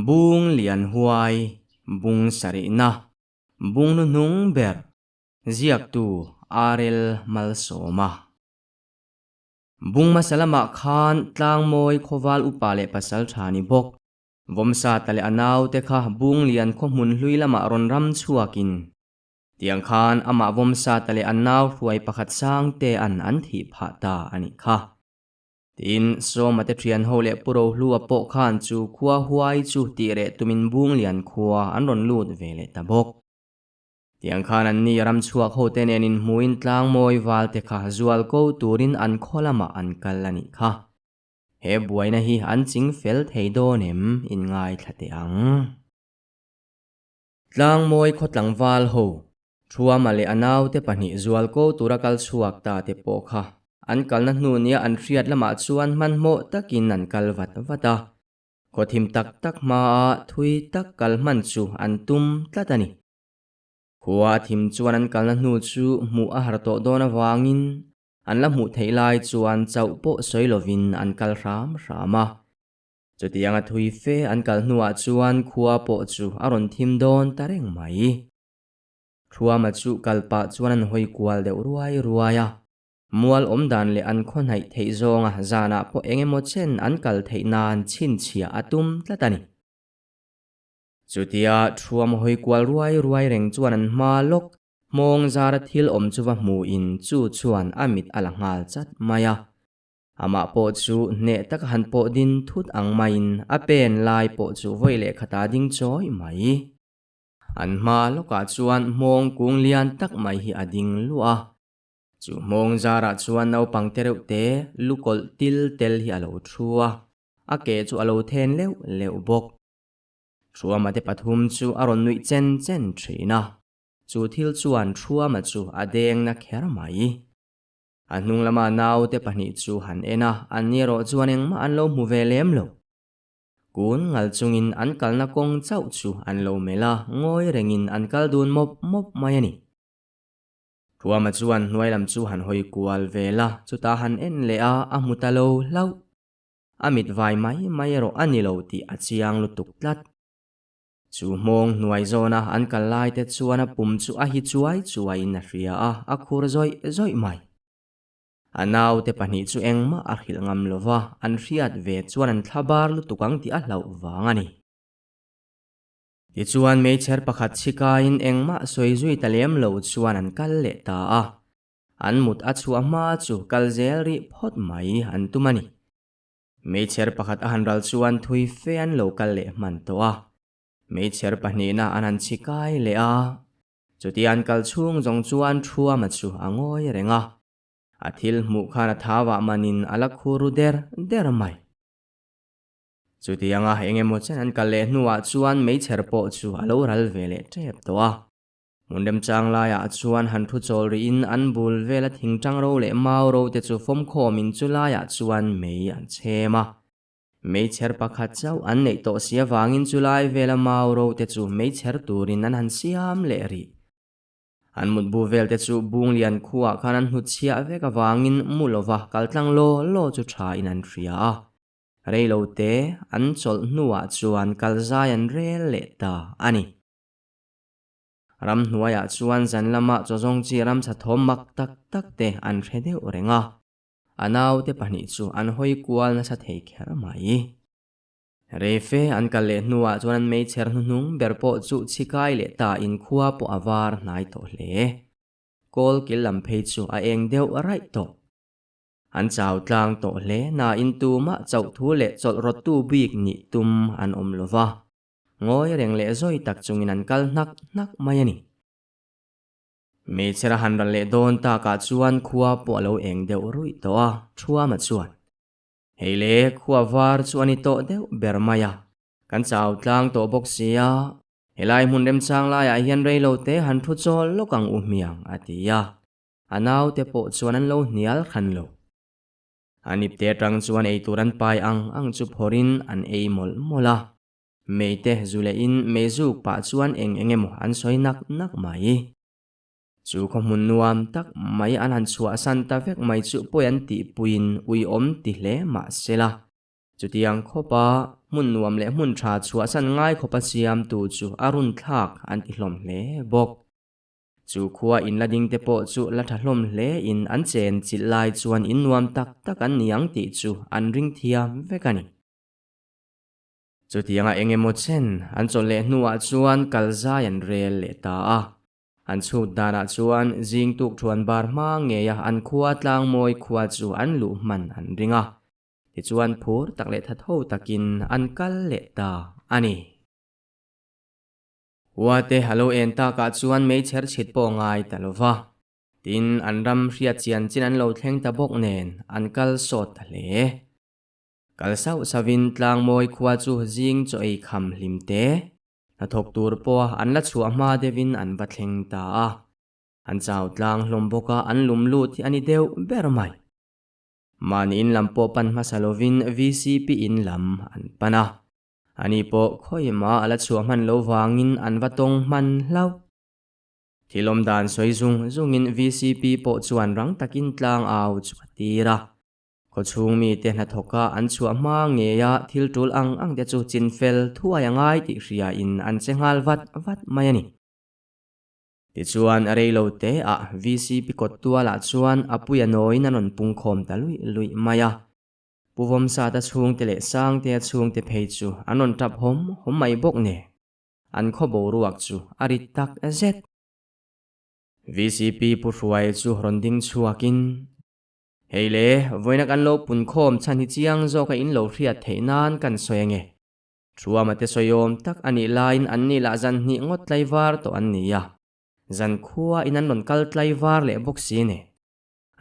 Bung lian huai, bung sarihna, bung hnuhnung ber, ziaktu RL Malsawma. Bung hmasa lamah khan Tlangmawi khawval upa leh pasal tha ni bawk. Vawmsata leh a naute kha Bung lian khaw hmun hlui lamah rawn ram chhuakin tiang khan amah Vawmsata leh a nau hruai pakhat Sangte an an thih phah ta a nih kha. Tin, Sawma te thian ho leh Pu Rohlua pawh khan chu khua huai chu tih reh tumin Bunglian khua an rawn lut ve leh ta bawk. Tiang khan an ni ram chhuak ho te nen inhmuin tlangmawi val te kha zual ko turin an khaw lamah an kal a nih kha. He buaina hi an ching fel thei dawn em in ngaithla teh ang. Tlangmawi khaw tlangval ho Thuama leh a naute pahnih zualko tura kal chhuak ta te pawh kha an kalna hnu nia an hriat lamah chuan hmanhmawh takin an kal vat vat a. Khaw thim tak tak hmaa thui tak kal hman chu an tum tlat a ni. Khua a thim chuan an kalna hnu chu hmuh a har tawh dawn avangin an la hmuh theih lai chuan chauh pawh sawi lovin an kal hram hram a. Chutianga thui fe an kal hnuah chuan khua pawh chu a rawn thim dawn ta reng mai. Thuama chu kal pah chuan an hawi kual deuh ruai ruai a, mual awm dan leh an khaw hnaih theih zawnga zanah pawh eng emaw chen an kal theih nan chhinchhiah a tum tlat a ni. Chutia Thuama hawi kual ruai ruai reng chuan an hma lawk hmawng zara thil awm chu va hmuhin chu chuan a mit a la nghal chat mai a. Amah pawh chu hneh taka han pawh din thut ang maiin a pen lai pawh chu vawi leh khata ding chawi mai. An hma lawkah chuan hmawng kung lian tak mai hi a ding luah a. Chu hmawng zarah chuan naupang te reuh te lu kawlh til tel hi a lo thu a, a ke chu a lo then leuh leuh bawk. Thuama te pathum chu a rawn nuih chen chen thin a, chu thil chuan Thuama chu a deng na kher mai. A hnung lama naute pahnih chu han en a, an ni erawh chuan engmah an lo hmu ve lem lo. Kun ngal chungin an kalna kawng chauh chu an lo melh a, ngawi rengin an kal dun mawp mawp mai a ni. Thuama chuan hnuai lam chu han hawi kual vel a, chutah han en leh a, a hmu ta lo hlauh. A mit vai mai mai erawh a ni lo tih a chiang lutuk tlat. Chu hmawng hnuai zawna an kal lai te chuan a pum chu a hi chuai chuaiin a hria a, a khur zawih zawih mai. A naute pahnih chu engmah a hrilh ngam lo va, an hriat ve chuan an thla bar lutuk ang tih a hlauh vang a ni. Tichuan meichher pakhat chhikaiin engmah sawi zui ta lem lo chuan an kal leh ta a, an mut a chhuah hma chu kal zel rih phawt mai an tum a ni. Meichher pakhat a han ral chuan thui fe an lo kal leh hman tawh a, meichher pahnihna an han chhikai leh a, Chuti an kal chhung zawng chuan Thuama chu a ngawi reng a, a thil hmuh khan a thau ah manin a la khu ru der der mai. Chutianga eng emaw chen an kal leh hnuah chuan meichher pawh chu a lo ral ve leh tep tawh a. Hmun remchang laiah chuan han thu chawl rihin an bul vela thingtang ro leh mau ro te chu fawmkhawmin chu laiah chuan mei an chhem a. Meichher pakhat chauh an neih tawh si avangin chulai vela mau ro te chu meichher turin an han siam leh rih. An mutbu vel te chu Bunglian khuaah khan an hnutchhiah vek avangin mu lova kaltlang law law chu tha in an hria a. Reilo te an chawlh hnuah chuan kalzai an rel leh ta a ni. Ramhnuaiah chuan zan lama chawzawng chi ramsa thawm mak tak tak te an hre deuh reng a. A naute pahnih chu an hawi kual nasa thei kher mai. Reife an kal leh hnuah chuan an meichher hnuhnung ber pawh chu chhikai leh ta in khua pawh a var hnai tawh hle. Kawl kil lam phei chu a eng deuh raih tawh. An chau tlang tawh hle nain tumah chauh thu leh chawlh rawttu bik nih tum an awm lo va. Ngawi reng leh zawi tak chungin an kal hnak hnak mai a ni. Hmeichhe a han ral leh dawn takah chuan khua pawh a lo eng deuh ruih tawh a, Thuama chuan, Hei le, khua var chu a ni tawh deuh ber mai a, kan chau tlang tawh bawk si a, helai hmun remchang laiah hian rei lo te han thu chawl lawk ang u hmiang, a ti a, a naute pawh chuan an lo hnial hran lo. An ipte atang chuan eitur an pai ang ang chu phawrhin an ei mawlh mawlh a. Meite zu leh in mei zuk pah chuan eng eng emaw an sawi nak nak mai. Chu khaw hmun nuam tak mai an han chhuahsan ta vek mai chu pawi an tihpuiin uiawm ti hle mah se la. Chutiang khawpa hmun nuam leh hmun tha chhuahsan ngai khawpa siamtu chu a run thlak an ti hlawm hle bawk. Chu khua in la ding te pawh chu la tha hlawm hle in an chen chilh lai chuan in nuam tak tak an ni ang tih chu an ring thiam vek a ni. Chutianga eng emaw chen an chawlh leh hnuah chuan kal zai an rel leh ta a. An chhut danah chuan zing tuk thuan bar hma ngeia an khua tlangmawi khua chu an luh hman an ring a. Tichuan phur tak leh thatho takin an kal leh ta a ni. Huate a lo en takah chuan meichher chhit pawh ngai ta lo va. Tin, an ram hriat chian chin an lo thleng ta bawk nen an kal sawt ta hle. Kal sauh sauhin tlangmawi khua chu zing chaw ei kham hlim te, hnathawk tur pawha an la chhuah hma deuhin an va thleng ta a. An chau tlang hlawm bawk a, an lum lut hi a ni deuh ber mai. Mahni in lam pawh pan hmasa lovin VCP in lam an pan a. Ani pawh khawimah a la chhuah hman lo vangin an va tawng hman hlauh. Thil awm dan sawi zung zungin VCP pawh chuan rang takin tlang au chu a tir a. Khawchhung mite hnathawka an chhuah hma ngeia thil tul ang ang te chu chinfel thuai a ngai tih hriain an che nghal vat vat mai a ni. Tichuan a rei lo te ah VCP kawt tualah chuan a puia nawiin a rawn pungkhawm ta luih luih mai a. Pu Vawmsata chhungte leh Sangtea chhungte phei chu an rawn tap hawm hawm mai bawk nen an khaw boruak chu a rit tak zet. VCP Pu Hruai chu rawn ding chhuakin, Hei le, vawiina kan lo punkhawm chhan hi chiang zawka in lo hriat theih nan kan sawi ange. Thuama te sawiawm tak a nih laiin an ni lah zan hnih ngawt tlaivar tawh an ni a, zan khua in an rawn kal tlaivar leh bawk si ne.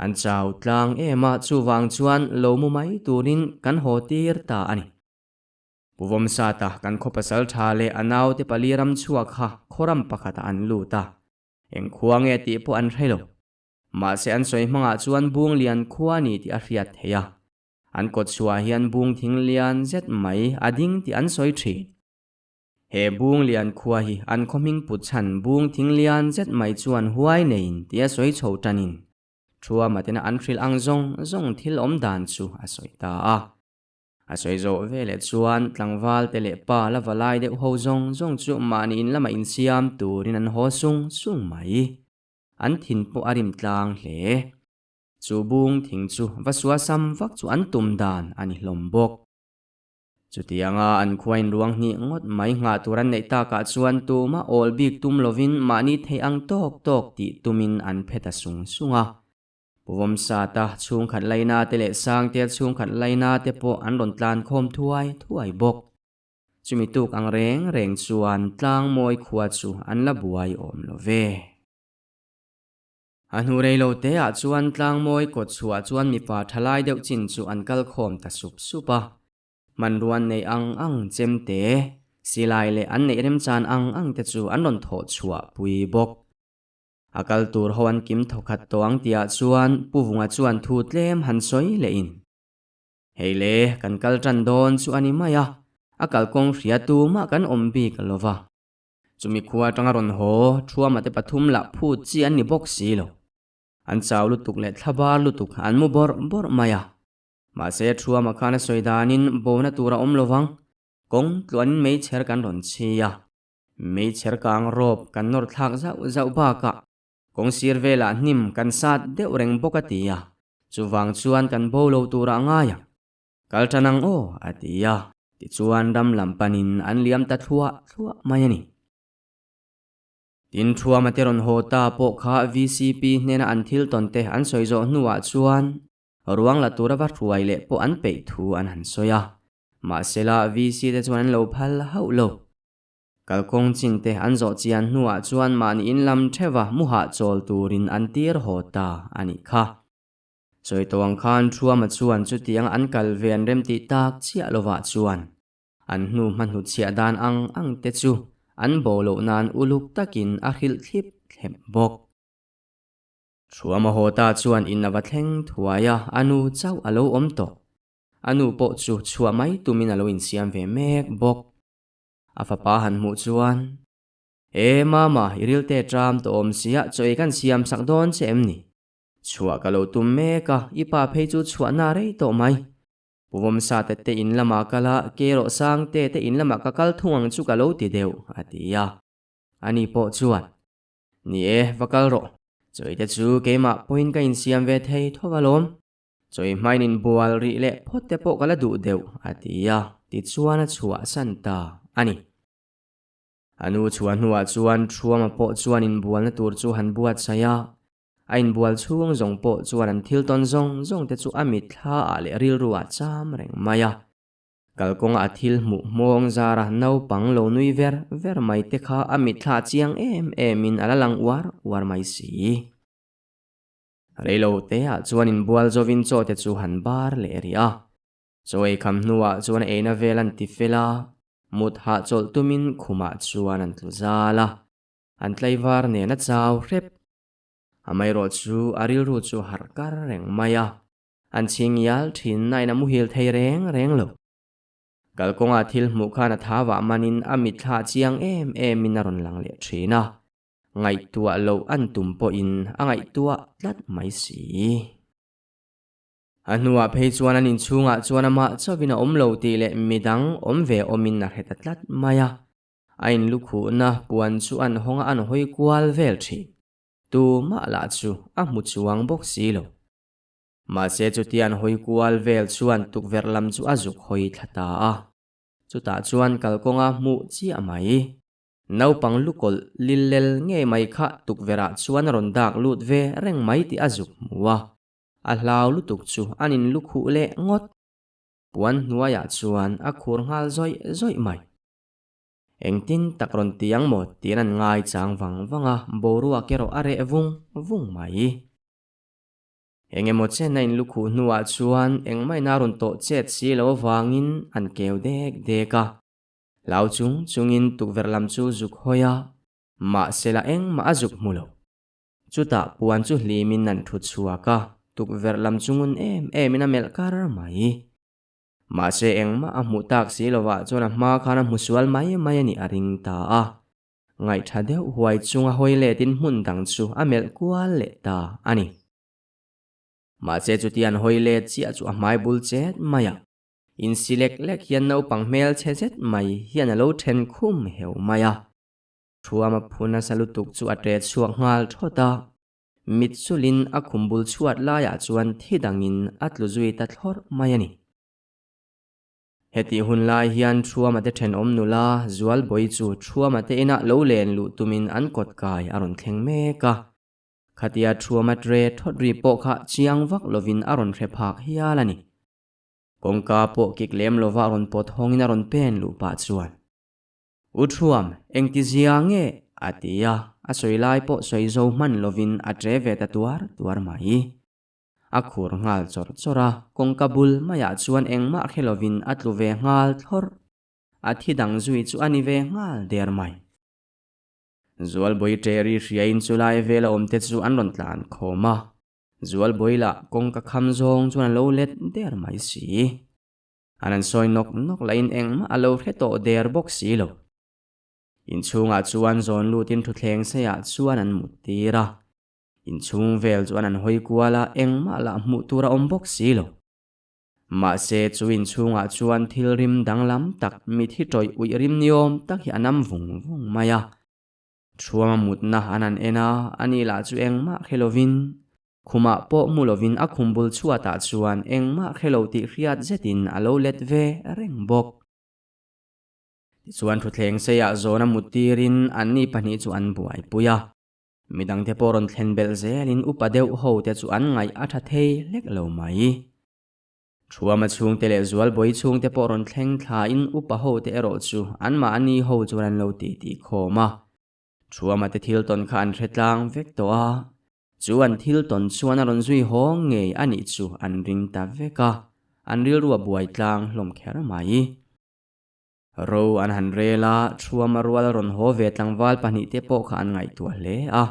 An chau tlang em a, chuvang chuan lo mu mai turin kan haw tir ta a ni. Pu Vawmsata kan khaw pasal tha leh a naute pali ram chhuak kha khawram pakhatah an lut a, eng khua nge tih pawh an hre lo. Mahse an sawi hmangah chuan bung lian khua a ni tih a hriat theih a. An kawt chhuah hian bung thing lian zet mai a ding tih an sawi thin. He bung lian khua hi an khaw hming put chhan bung thing lian zet mai chuan huai neiin tih a sawi chho tanin Thuama tena an hrilh ang zawng zawng thil awm dan chu a sawi ta a. A sawi zawh veleh chuan tlangval te leh pa la va lai deuh ho zawng zawng chu mahni in lama insiam turin an haw sung sung mai. An thin pawh a rim tlang hle. Chu bung thing chu va sua sam vak chu an tum dan a ni hlawm bawk. Chutianga an khuain ruang hnih ngawt mai nghah tur an neih takah chuan tumah awl bik tum lovin mahni theih ang tawk tawk tih tumin an phe ta sung sung a. Pu Vawmsata chhungkhat laina te leh Sangtea chhungkhat laina te pawh an rawn tlan khawm thuai thuai bawk. Chumi tuk ang reng reng chuan Tlangmawi khua chu an la buai awm lo ve. A hnu rei lo te ah chuan Tlangmawi kawt chhuah chuan mipa thalai deuh chin chu an kal khawm ta sup sup a. Hmanrua an neih ang ang chem te, silai leh an neih remchan ang ang te chu an rawn thawh chhuah pui bawk. A kal tur ho an kim thawkhat tawh ang tih ah chuan Pu Vunga chuan thu tlem han sawi leh in. Hei le, kan kal tan dawn chu a ni mai a, a kalkawng hria tumah kan awm bik lo va. Chumi khua atanga rawn haw Thuama te pathum lah phut chi an ni bawk si lo. An chau lutuk leh thla bar lutuk an mu bawrh bawrh mai a. Mahse Thuama khan a sawi danin bona tur a awm lo vang. Kawng tluanin meichher kan rawn chhi a. Meichher kang rawp kan nawr thlak zauh zauh bakah kawng sir velah hnim kan sat deuh reng bawk a ti a. Chuvang chuan kan bo lo turah a ngai ang. Kal tan ang aw, a ti a. Tichuan ram lam panin an liam ta thluah thluah mai a ni. Tin, Thuama te rawn haw ta pawh kha VCP hnena an thil tawn te an sawi zawh hnuah chuan ruang la tura va hruai leh pawh an peih thu an han sawi a. Mahsela VC te chuan an lo phal hauh lo. Kalkawng chin te an zawh chian hnuah chuan mahni in lam theuha muhah chawl turin an tir haw ta a nih kha. Sawi tawh ang khan Thuama chuan chutiang an kal ve an remtih tak chiah lovah chuan an hnu hma hnutchhiah dan ang ang te chu an bo loh nan uluk takin a hrilh thlip thlep bawk. Thuama haw ta chuan in a va thleng thuai a, a nu chauh a lo awm tawh. A nu pawh chu chhuah mai tumin a lo insiam ve mek bawk. A fapa han hmuh chuan, E mama, i rilte ṭam tawh awm sia, chaw ei kan siam sak dawn che em ni? Chhuah ka lo tum mek a, i pa phei chu chhuahna rei tawh mai. Pu Vawmsate te in lamah kal a, Kerawh Sangte te in lamah ka kal thung ang chu ka lo ti deuh, a ti a. Ani pawh chuan, Ni e, va kal rawh. Chawite chu keimah pawhin ka insiam ve thei tho alawm. Chawi hmain inbual rih leh phawt te pawh ka la duh deuh, a ti a, tichuan a chhuahsan ta a ni. A nu chhuah hnuah chuan Thuama pawh chuan inbualna tur chu han buatsaih a, a inbual chhung zawng pawh chuan an thil tawn zawng zawng te chu a mitthla ah leh rilru ah cham reng mai a. Kalkawnga a thil hmuh hmawng zara naupang lo nui ver ver mai te kha a mitthla chiang em em in a la lang uar uar mai si. Reilo te ah chuan inbual zawin chaw te chu han bar leh rih a. Chaw ei kham hnuah chuan eina vel an ti fel a, mut hahchawlh tumin khumah chuan an tlu zal a, an tlaivar nen a chau hrep. Amaherawh chu a rilru chu harh kar reng mai a, an chhing ial thin nain a muhil thei reng reng lo. Kalkawnga thil hmuh khan a thavah manin a mitthla chiang em emin a rawn lang leh thin a, ngaihtuah loh an tum pawhin a ngaihtuah tlat mai si. A hnuah phei chuan an inchhungah chuan amah chauhin a awm lo tih leh midang awm ve awmin a hre ta tlat mai a. A inlukhuhna puan chu an hawng a an hawi kual vel thin. Tumah lah chu a hmu chuang bawk si lo. Mahse chutia an hawi kual vel chuan tukverh lam chu a zuk hawi thla ta a. Chutah chuan kalkawnga hmuh chiah mai. Naupang lukawlh lillel ngei mai kha tukverhah chuan a rawn dak lut ve reng mai tih a zuk hmu a. A hlau lutuk chu an in lukhuh leh ngawt. Puan hnuaiah chuan a khur nghal zawih zawih mai. Engtin tak rawn ti ang maw tiin an ngai chang vang vang a, boruak erawh a reh vung vung mai. Eng emaw chen a in lukhuh hnuah chuan engmah in a rawn tawh chet si lo avangin an keu dek dek a. Hlau chung chungin tukverh lam chu zuk hawi a, mahsela engmah a zuk hmu lo. Chutah puan chu hlimin an thu chhuak a, tukverh lam chu ngun em emin a melh kar mai. Mahse engmah a hmuh tak si lovah chuan a hma khan a hmu sual mai mai a nih a ring ta a. Ngaihtha deuh huai chunga hawi letin hmun dang chu a melh kual leh ta a ni. Mahse chuti an hawi let chiah chu a hmai bul chet mai a. Insi lek lek hian naupang hmel chhe zet mai hian a lo then khum heu mai a. Thuam a phu nasa lutuk chu a ṭe chhuak nghal ṭhawt a, mit sulin a khum bul chhuat laiah chuan thi dangin a tlu zui ta thlawrh mai a ni. Hetih hun lai hian Thuama te ṭhenawm nula Zualbawi chu Thuama te inah lo len luh tumin an kawt kai a rawn thleng mek a. Khatia Thuama ṭe ṭhawt ri pawh kha chiang vak lovin a rawn hre phak hial a ni. Kawngka pawh kik lem lova rawn pawt hawngin a rawn pen luh pah chuan. U Thuam, engtizia nge? a ti a, a sawi lai pawh sawi zo hman lovin a ṭe ve ta tuar tuar mai. A khur nghal chawrh chawrh a, kawngka bul maiah chuan engmah hre lovin a tlu ve nghal thlawrh. A thi dang zui chu a ni ve nghal der mai. Zualbawi ṭe ri hriain chulai vela awmte chu an rawn tlan khawm a, Zualbawi lah kawngka kham zawng chuan a lo let der mai si. An an sawi nawk nawk lahin engmah a lo hre tawh der bawk si lo. Inchhungah chuan zawn lutin thuthleng seiah chuan an mut tir a. Inchhung vel chuan an hawi kual a, engmah lah hmuh tur a awm bawk si lo. Mahse chu inchhungah chuan thil rim danglam tak mithi tawih uih rim niawm tak hi a nam vung vung mai a. Thuama mutna an han en a, ani lah chu engmah hre lovin Khumah pawh mu lovin a khum bul chhuatah chuan engmah hre lo tih hriat zetin a lo let ve reng bawk. Tichuan thuthleng seiah zawna mut tirin anni pahnih chu an buaipui a. Midangte pawh rawn thlen belh zelin upa deuh ho te chu an ngaih a tha thei hlek lo mai. Thuama chhungte leh Zualbawi chhungte pawh rawn thleng thlain upa ho te erawh chu anmahni ho chuan an lo titi khawm a. Thuama te thil tawn kha an hre tlang vek tawh a. Chu an thil tawn chuan a rawn zui haw ngei a nih chu an ring ta vek a, an rilru a buai tlang hlawm kher mai. Ro an han rel a, Thuama rual a rawn haw ve tlangval pahnih te pawh kha an ngaihtuah hle a.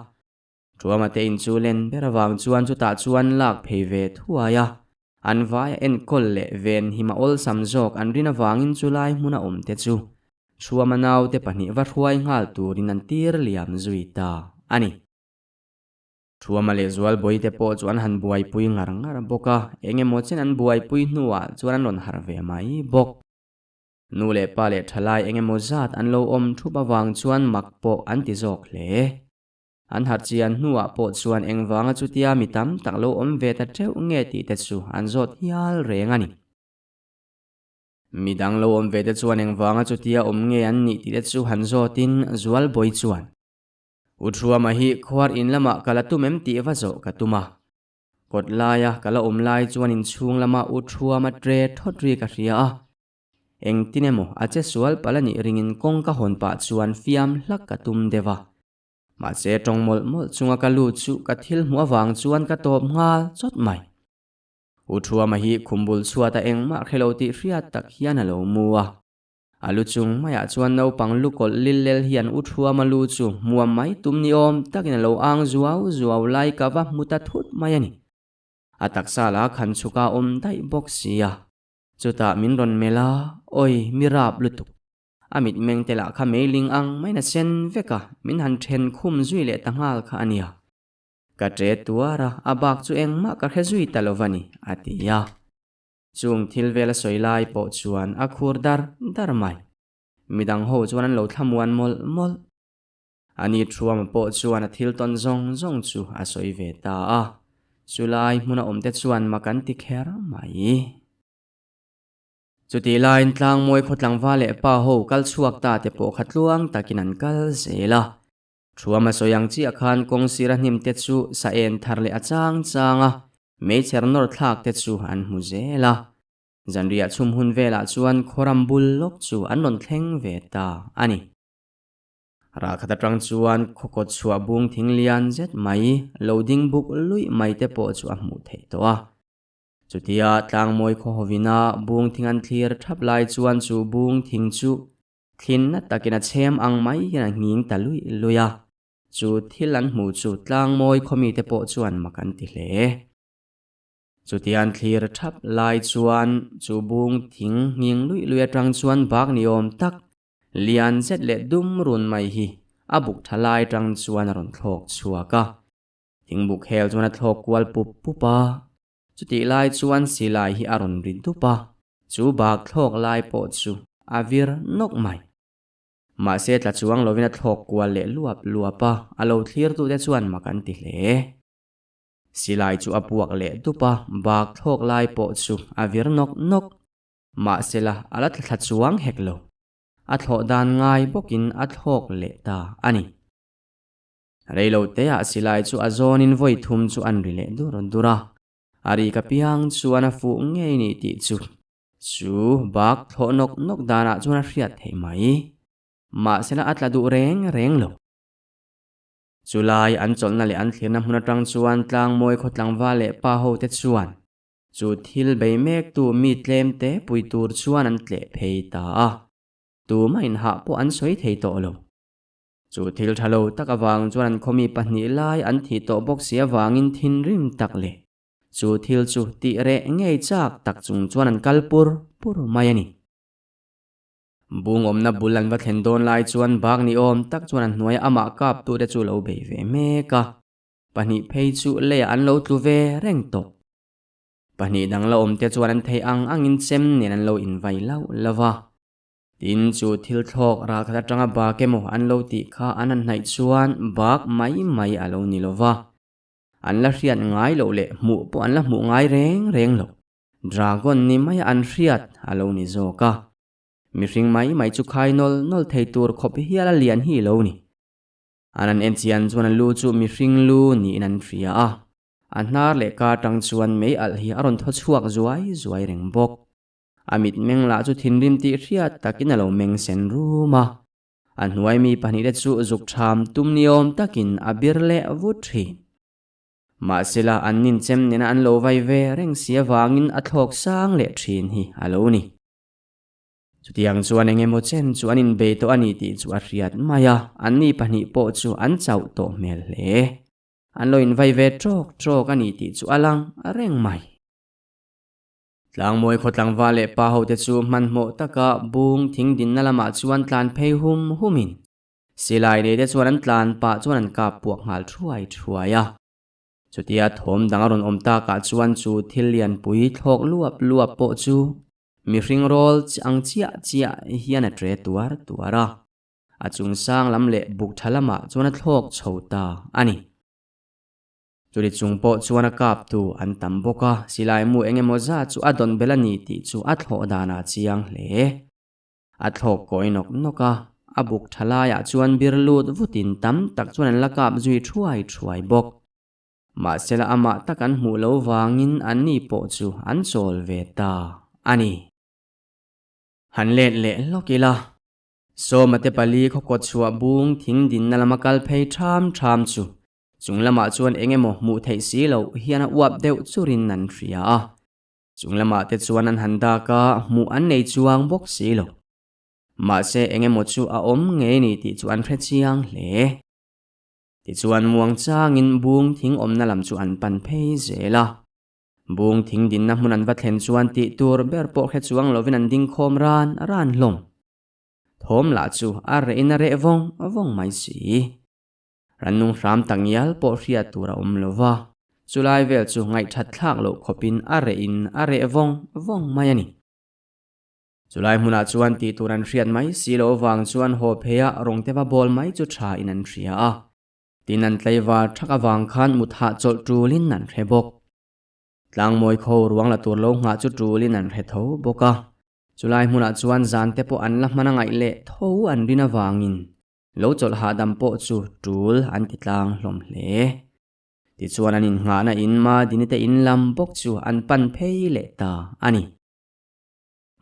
Thuama te in chu len ber avang chuan chutah chuan lak phei ve thuai a, an vaia enkawl leh ven him a awlsam zawk an rin avangin chu lai hmuna awm te chu Thuama naute pahnih va hruai nghal turin an tir liam zui ta a ni. Thuama leh Zualbawi te pawh chu an han buaipui ngar ngar bawk a, eng emaw chen an buaipui hnuah chuan an rawn harh ve mai bawk. Nu leh pa leh thalai eng emaw zat an lo awm thup avang chuan mak pawh an ti zawk hle. An harh chian hnuah pawh chuan engvanga chutia mi tam tak lo awm ve ta teuh nge tih te chu an zawt hial reng a ni. Mi dang lo awm ve te chuan engvanga chutia awm nge an nih tih te chu han zawtin Zualbawi chuan, U Thuama hi khuar in lamah ka la tum em tih va zawh ka tum a. Kawt laia ka la awm lai chuan inchhung lama U Thuama tre thawt ri ka hria a. Engtin emaw a che sual palh a nih ringin kawng ka hawn pah chuan fiam hlak ka tum deuh a. Mahse tawng mawlh mawlh chunga ka lut chu ka thil hmuh avang chuan ka tawp nghal chawt mai. U Thuama hi khum bul chhuat a engmah hre lo tih hriat tak hian a lo mu a. A lu chung maiah chuan naupang lu kawlh lil lel hian U Thuama lu chu hmuam mai tum ni awm takin a lo ang zuau zuau lai ka va hmu ta thut mai a ni. A taksa la khan chhuka awm daih bawk sia. Chutah min rawn melh a, Awi, mi rap lutuk. A mitmeng te lah kha meiling ang maiin a sen vek a, min han then khum zui leh ta nghal kha a nia. Ka ṭe tuar a, a bak chu engmah ka hre zui ta lo va ni, a ti a. Chung thil vel a sawi lai pawh chuan a khur dar dar mai. Midang ho chuan an lo thlamuan mawlh mawlh. Ani Thuama pawh chuan a thil tawn zawng zawng chu a sawi ve ta a, chulai hmuna awmte chuan mak an ti kher mai. Chutih laiin Tlangmawi khaw tlangval leh pa ho kal chhuak ta te pawh kha tluang takin an kal zel a. Thuama sawi ang chiah khan kawng sira hnim te chu sa en thar leh a chang chang a, meichher nawr thlak te chu an hmu zel a. Zanriah chhum hun velah chuan khawram bul lawk chu an rawn thleng ve ta a ni. Rah khat atang chuan khawkawt chhuah bung thing lian zet mai, lo ding buk luih mai te pawh chu a hmuh theih tawh a. Chutia tlangmawi khawhawina bung thing an thlir thap lai chuan chu bung thing chu thlinna takin a chhem ang mai hian a nghing ta luih luih a. Chu thil an hmuh chu tlangmawi khawmi te pawh chuan mak an ti hle. Chutia an thlir thap lai chuan chu bung thing nghing luih luih atang chuan bak ni awm tak Lian zet leh dum run mai hi a buk tha lai tang chuan a rawn thlawk chhuak a. Thingbuk hel chuan a thlawk kual pup pup a. Chutih lai chuan silai hi a rawn ri dup a, chu bak thlawk lai pawh chu a vir nawk mai. Mahse tla chuang lovin a thlawk kual leh luap luap a, a lo thlirtute chuan mak an ti hle. Silai chu a puak leh dup a, bak thlawk lai pawh chu a vir nawk nawk. Mahsela a la tla thla chuang hek lo. A thlawh dan ngai bawkin a thlawk leh ta a ni. Reilo teah silai chu a zawnin vawi thum chu an ri leh dur dur a. A ri ka piang chuan a fuh ngei ni tih chu chu bak thlawh nawk nawk danah chuan a hriat theih mai. Mahsela a tla duh reng reng lo. Chulai an chawlhna leh an thlirna hmun atang chuan tlangmawi khaw tlangval leh pa hote chuan Chu thil bei mektu mi tlemte pui tur chuan an tleh phei ta a, tuma inhah pawh an sawi thei tawh lo. Chu thil tha lo tak avang chuan an khawmi pahnih lai an thih tawh bawk si avangin thinrim tak leh chu thil chu tih reh ngei chak tak chung chuan an kal pur pur mai a ni. Bung awmna bul an va thlen dawn lai chuan bak ni awm tak chuan an hnuaia amah kaptute chu lo bei ve mek a. Pahnih phei chu leiah an lo tlu ve reng tawh. Pahnih dang la awmte chuan an theih ang angin chem nen an lo invai lauh lauh a. Tin, chu thil thlawk ral khat atanga bak emaw an lo tih kha an han hnaih chuan bak mai mai a lo ni lo va. An la hriat ngai loh leh hmuh pawh an la hmuh ngai reng reng lo. Dragon ni maia an hriat a lo ni zawk a. Mihring mai mai chu khai nawl nawl thei tur khawp hial a lian hi lo ni. An an en chian chuan a lu chu mihring lu niin an hria a, a hnar leh kar tang chuan mei alh hi a rawn thaw chhuak zuai zuai reng bawk. A mitmeng lah chu thinrim tih hriat takin a lo meng sen rum a, a hnuai mi pahnihte chu zuk ṭham tum ni awm takin a bir leh vut ṭhin. Mahsela an ninchem nena an lo vai ve reng si avangin a thlawk sang leh ṭhin hi a lo ni. Chutiang chuan eng emaw chen chu an inbei tawh a ni tih chu a hriat mai a, anni pahnih pawh chu an chauh tawh hmel hle. An lo invai ve ṭawk ṭawk a ni tih chu a lang reng mai. Tlangmawi khaw tlangval leh pa hote chu hmanhmawh taka bung thing dinna lamah chuan tlan phei hum humin silai neite chuan an tlan pah chuan an kap puak nghal thuai thuai a. Chutia thawm dang a rawn awm takah chuan chu thil lianpui thlawk luap luap pawh chu mihring rawl ang chiah chiah hian a tre tuar tuar a. A chung sang lam leh buk tha lamah chuan a thlawk chho ta a ni. Churi chung pawh chuan a kaptu an tam bawk a, silai mu eng emaw zat chu a dawn belh a ni tih chu a thlawh danah a chiang hle. A thlawk kawi nawk nawk a, a buk tha laiah chuan bir lut vutin tam tak chuan an la kap zui thuai thuai bawk. Mahsela amah tak an hmuh lo vangin anni pawh chu an chawl ve ta a ni. Han let leh hlawk ila, Sawma te pali khaw kawt chhuah bung thing dinna lama kal phei ṭham ṭham chu chung lamah chuan eng emaw hmuh theih si loh hian a uap deuh churin an hria a. Chung lamah te chuan an han dak a, hmuh an nei chuang bawk si lo. Mahse eng emaw chu a awm ngei ni tih chu an hre chiang hle. Tichuan muang changin bung thing awmna lam chu an pan phei zel a. Bung thing dinna hmun an va thlen chuan tih tur ber pawh hre chuang lovin an ding khawm ran ran hlawm. Thawm lah chu a rehin a reh vawng vawng mai si. Rannung hram tak ngial pawh hriat tur a awm lo va, chulai vel chu ngaihthat thlak loh khawpin a rehin a reh vawng vawng mai a ni. Chulai hmunah chuan tih tur an hriat mai si loh avang chuan haw pheia rawng te va bawl mai chu tha in an hria a. Tin an tlaivar thak avang khan mut hahchawlh tulin an hre bawk. Tlangmawi kho ruang la tur lo nghah chu tulin an hre tho bawk a. Chulai hmunah chuan zan te pawh an la hman a ngaih leh tho an rin avangin Lo chawlh hahdam pawh chu tul an ti tlang hlawm hle. Tichuan an innghahna in Madini te in lam bawk chu an pan phei leh ta a ni.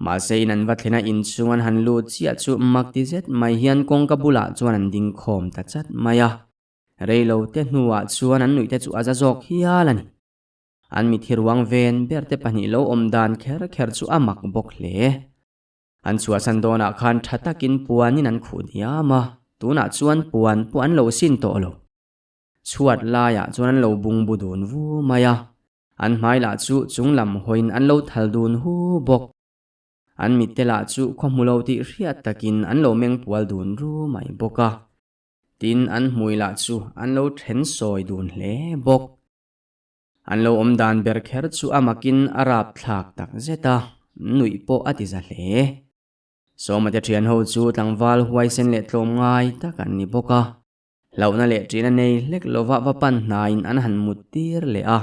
Mahse in an va thlena inchhung an han lut chiah chu mak ti zet mai hian kawngka bulah chuan an ding khawm ta chat mai a. Reilo te hnuah chuan an nuih te chu a za zawk hial a ni. An mithi ruang ven ber te pahnih lo awm dan kher kher chu a mak bawk hle. An chhuahsan dawnah khan tha takin puanin an khuh diam a, tunah chuan puan pawh an lo sin tawh lo. Chhuat laiah chuan an lo bungbu dun vu mai a, an hmai lah chu chung lam hawiin an lo thal dun hu bawk. An mitte lah chu khaw hmu lo tih hriat takin an lo meng pual dun ru mai bawk a, tin an hmui lah chu an lo then sawi dun hle bawk. An lo awm dan ber kher chu a makin a rap thlak tak zet a, nuih pawh a ti za hle. Sawma te thian ho chu tlangval huaisen leh tlawm ngai tak an ni bawk a, hlauhna leh ṭihna nei hlek lova va pan hnaiin an han mut tir leh a.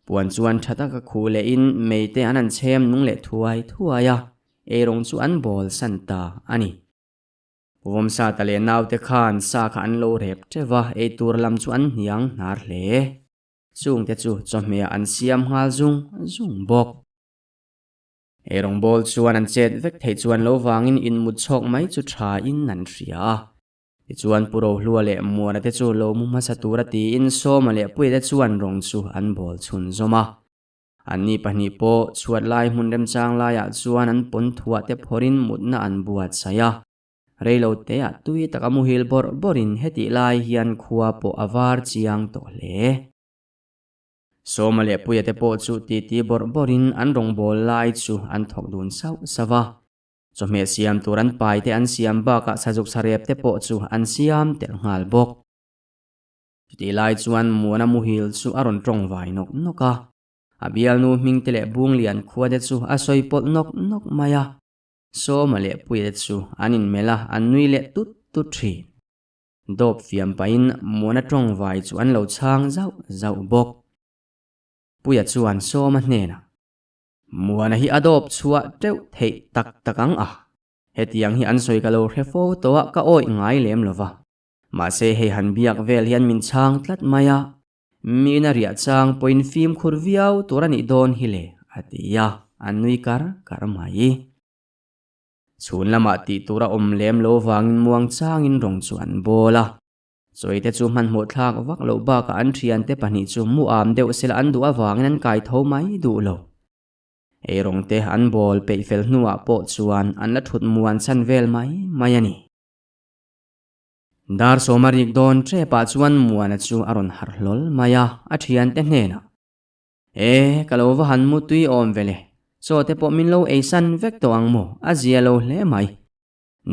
Puan chuan ṭha taka khuh lehin mei te an han chhem nung leh thuai thuai a, eirawng chu an bawl san ta a ni. Vawmsa ta leh naute khan sa kha an lo rep ṭeuh va, eitur lam chu an hniang hnar hle. Chungte chu chawhmeh an siam nghal zung zung bawk. Ei rawngbawl chuan an chet vek theih chuan lo vangin inmut chhawk mai chu tha in an hria a. Tichuan Pu Rohlua leh Muana te chu lo mu hmasa tura tiin Sawma leh Puia te chuan rawng chu an bawl chhunzawm a. Anni pahnih pawh chhuat lai hmun remchang laiah chuan an pawn thuah te phawrhin mutna an buatsaih a. Reilo teah tui taka muhil bawrh bawrhin hetih lai hian khua pawh a var chiang tawh hle. Sawma leh Puia te pawh chu titi bawrh bawrhin an rawngbâwl lai chu an thawk dun sauh sauh a. Chawhmeh siam tur an pai te an siam bakah sazuk sarep te pawh chu an siam tel nghal bawk. Chutih lai chuan Muana muhil chu a rawn tawng vai nawk nawk a. A bialnu hming te leh Bunglian khua te chu a sawi pawlh nawk nawk mai a. Sawma leh Puia te chu an inmelh a, an nui leh tut tut thin. Dawp fiam pahin Muana tawngvai chu an lo chhang zauh zauh bawk. Puia chuan Sawma hnenah, Muana hi a dawp chhuah teuh theih tak tak ang a, hetiang hi an sawi ka lo hre fo tawh a, ka awih ngai lem lo va. Mahse hei han biak vel hian min chhang tlat mai a, Miin a riah chang pawhin fimkhur viau tur a nih dawn hi le, a ti a, a nui kar kar mai. Chhun lamah tih tur a awm lem lo vangin muang changin rawng chu an bawl a. Chawite chu hmanhmawh thlak vak loh bakah an thiante pahnih chu mu am deuh sela an duh avangin an kai tho mai duh lo. Ei rawngte an bawl peih fel hnuah pawh chuan an la thut muan chhan vel mai mai a ni. Dar sawma rik dawn ṭepah chuan Muana chu a rawn harh hlawl mai a, a ṭhiante hnenah, E, ka lo va han mu tui awm ve le, chaw te pawh min lo ei san vek tawh ang maw, a zia lo hle mai.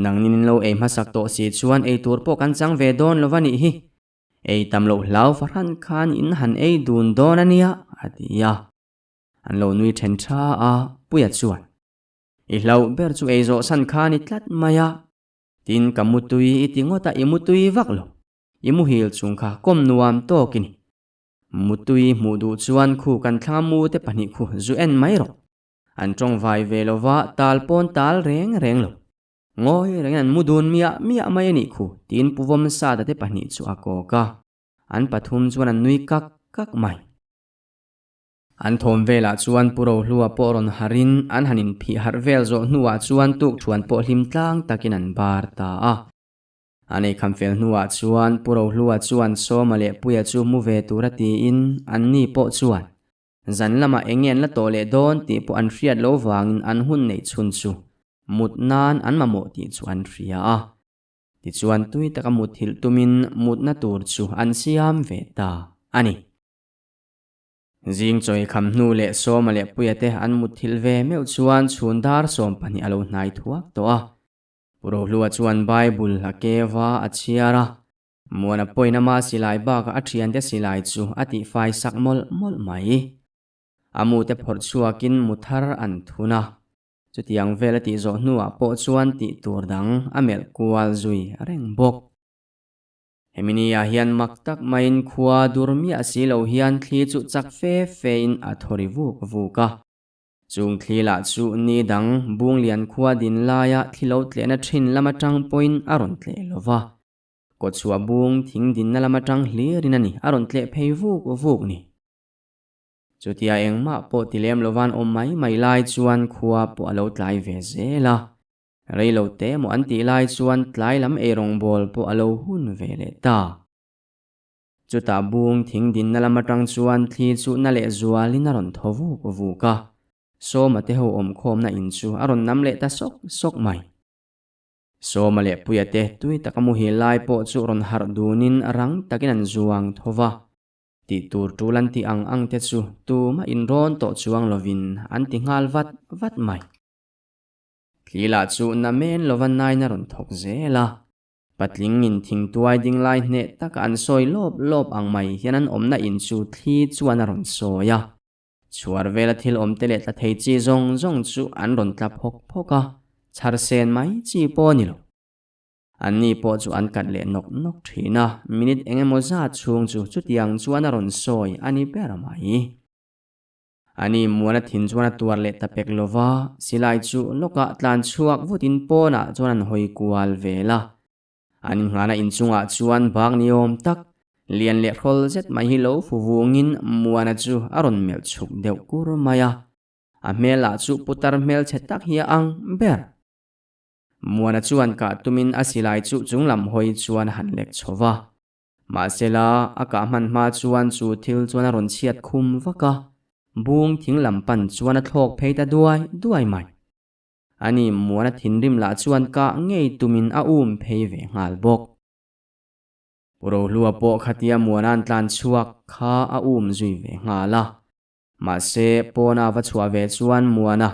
Nangnin in lo ei hmasak tawh si chuan ei tur pawh kan chang ve dawn lo va nih hi. Ei tam loh hlau fahran khan in han ei dun dawn a nia, a ti a. An lo nui then tha a, Puia chuan, I hlauh ber chu ei zawh san kha ni tlat mai a, tin ka mutui i ti ngawt a, i mutui vak lo, i muhil chung kha kawm nuam tawk i ni. Mutui hmuh duh chuan khu kan thlang a mu te pahnih khu zu en mai rawh. An tawngvai ve lova tal pawn tal reng reng lo. Ngawi rengin an mu dun miah miah mai a nih khu tiin Pu Vawmsata te pahnih chu a kawk a, an pathum chuan an nui kak kak mai. An thawm velah chuan Pu Rohlua pawh rawn harhin an han inphih harh vel zawh hnuah chuan tukṭhuan pawh hlim tlang takin an bar ta a. An eikham fel hnuah chuan Pu Rohlua chuan Sawma leh Puia chu mu ve tura tiin anni pawh chuan zan lamah eng nge an la tawh leh dawn tih pawh an hriat loh vangin an hun neih chhun chu mut nan an mamawh tih chu an hria a. Tichuan tui taka muthilh tumin mutna tur chu an siam ve ta a ni. Zing chawi kham hnu leh Sawma leh Puia te an mutthilh ve meuh chuan chhun dar 12 a lo hnai thuak tawh a. Pu Rohlua chuan Bible a keva a chhiar a, Muana pawhin ama silai bakah a thiante silai chu a tihfai sak mawlh mawlh mai. A mute phawrh chhuakin mu thar an thun a, chutiang vel a tih zawh hnuah pawh chuan tih tur dang a melh kual zui reng bawk. Hemi ni ah hian mak tak maiin khua dur miah si lo hian thli chu chak fe fe in a thaw ri vuk vuk a. Chung thli lah chu ni dang Bunglian khua din laia thli lo tlehna thin lam atang pawhin a rawn tleh lo va. Kawchhuah bung thing dinna lam atang hlirin a ni a rawn tleh phei vuk vuk ni. Chutia engmah pawh ti lem lovan awm mai mai lai chuan khua pawh a lo tlai ve zel a. Rei lo te maw an tih lai chuan tlai lam eirawngbawl pawh a lo hun ve leh ta. Chutah bung thing dinna lam atang chuan thli chu na leh zualin a rawn thaw vuk vuk a, Sawma te ho awmkhawmna in chu a rawn nam leh ta sawk sawk mai. Sawma leh Puia te tui taka muhil lai pawh chu rawn harh dunin rang takin an zuang tho va. Tih tur tul an tih ang ang te chu tumah inrawn tawh chuang lovin an ti nghal vat vat mai. Thli lah chu na men lova nain a rawn thawk zel a, patling in thingtuai ding lai hneh taka an sawi lawp lawp ang mai hian an awmna in chu thli chuan a rawn sawi a. Chhuar vela thil awm te leh tla thei chi zawng zawng chu an rawn tla phawk phawk a, chhar sen mai chi pawh a ni lo. Anni pawh chu an kat leh nawk nawk thin a, minute eng emaw zat chhung chu chutiang chuan a rawn sawi a ni ber mai. Ani Muana thin chuan a tuar leh ta pek lo va, silai chu lawkah tlan chhuak vutin pawnah chuan an hawi kual vel a. An inghana inchungah chuan bak ni awm tak, lian leh hrawl zet mai hi lo fu vungin Muana chu a rawn melh chhuk deuh kur mai a. A hmelah chu putar hmelchhe tak hi a ang ber. Muana chuan kah tumin a silai chu chunglam hawi chuan a han lek chho va. Mahsela, a kah hman hma chuan chu thil chuan a rawn chhiat khum vak a, bung thing lam pan chuan a thlawk phei ta duai duai mai. Ani Muana thinrim lah chuan kah ngei tumin a um phei ve nghal bawk. Pu Rohlua pawh khatia Muana'n tlan chhuak kha a um zui ve nghal a. Mahse, pawna va chhuah ve chuan Muana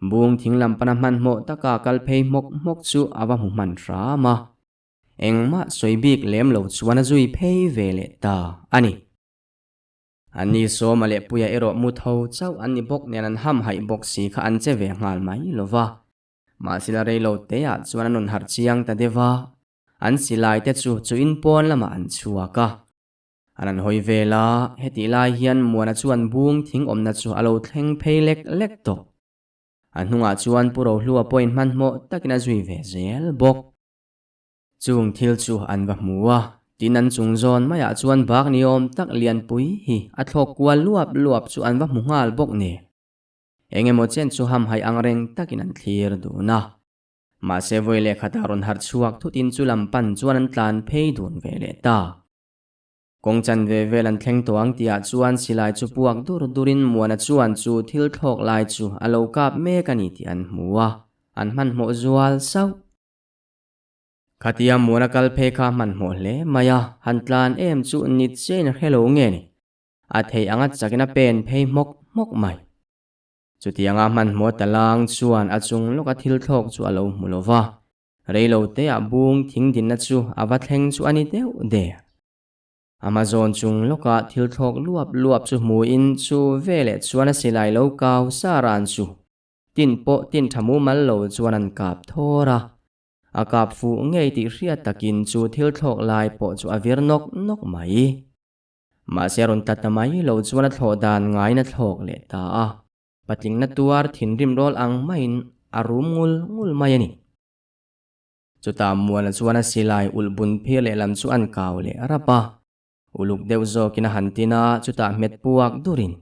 bung thing lam pana hmanhmawh taka kal phei hmawk hmawk chu a va hmu hman hram a. Engmah sawi bik lem lo chuan a zui phei ve leh ta a ni. Anni Sawma leh Puia erawh mu tho chauh an ni bawk nen an hamhaih bawk si kha an che ve nghal mai lo va. Mahsela rei lo teah chuan an rawn harh chiang ta deuh a, an silai te chu chu in pawn lamah an chhuak a. An han hawi vel a, hetih lai hian Muana chuan bung thing awmna chu a lo thleng phei lek lek tawh. A hnungah chuan Pu Rohlua pawhin hmanhmawh takin a zui ve zel bawk. Chung thil chu an va hmu a, tin an chung zawn maiah chuan bak ni awm tak lianpui hi a thlawk kual luap luap chu an va hmu nghal bawk ni. Eng emaw chen chu hamhaih ang reng takin an thlir dun a. Mahse vawi leh khatah rawn harh chhuak thutin chu lam pan chuan an tlan phei dun ve leh ta. Kawng chan ve vel an thleng tawh ang tihah chuan silai chu puak dur durin Muana chuan chu thil thlawk lai chu a lo kap mek a ni tih an hmu a, an hmanhmawh zual sauh. Khatia Muana kal phei kha hmanhmawh hle mai a, han tlan em chu nit chiahin a hre lo nge ni? A theih anga chakin a pen phei hmawk hmawk mai. Chutianga hmanhmawh ta lang chuan a chung lawka thil thlawk chu a lo hmu lo va, rei lo teah bung thing dinna chu a va thleng chu a ni deuh der. Amazon chung lawkah thil thlawk luap luap chu hmuin chu veleh chuan a silai lo kau sa ran chu tin pawh tin tha mumal lo chuan an kap thawr a. A kap fuh ngei tih hriat takin chu thil thlawk lai pawh chu a vir nawk nawk mai. Mahse a rawn tla ta mai lo chuan a thlawh dan ngaiin a thlawk leh ta a. Patlingna tuar thinrim rawl ang maiin a rum ngul ngul mai a ni. Chutah Muana chuan a silai ulh bun phir lehlam chu an kau leh rap a. Uluk deuh zawkin a han tin a, chutah hmet puak durin.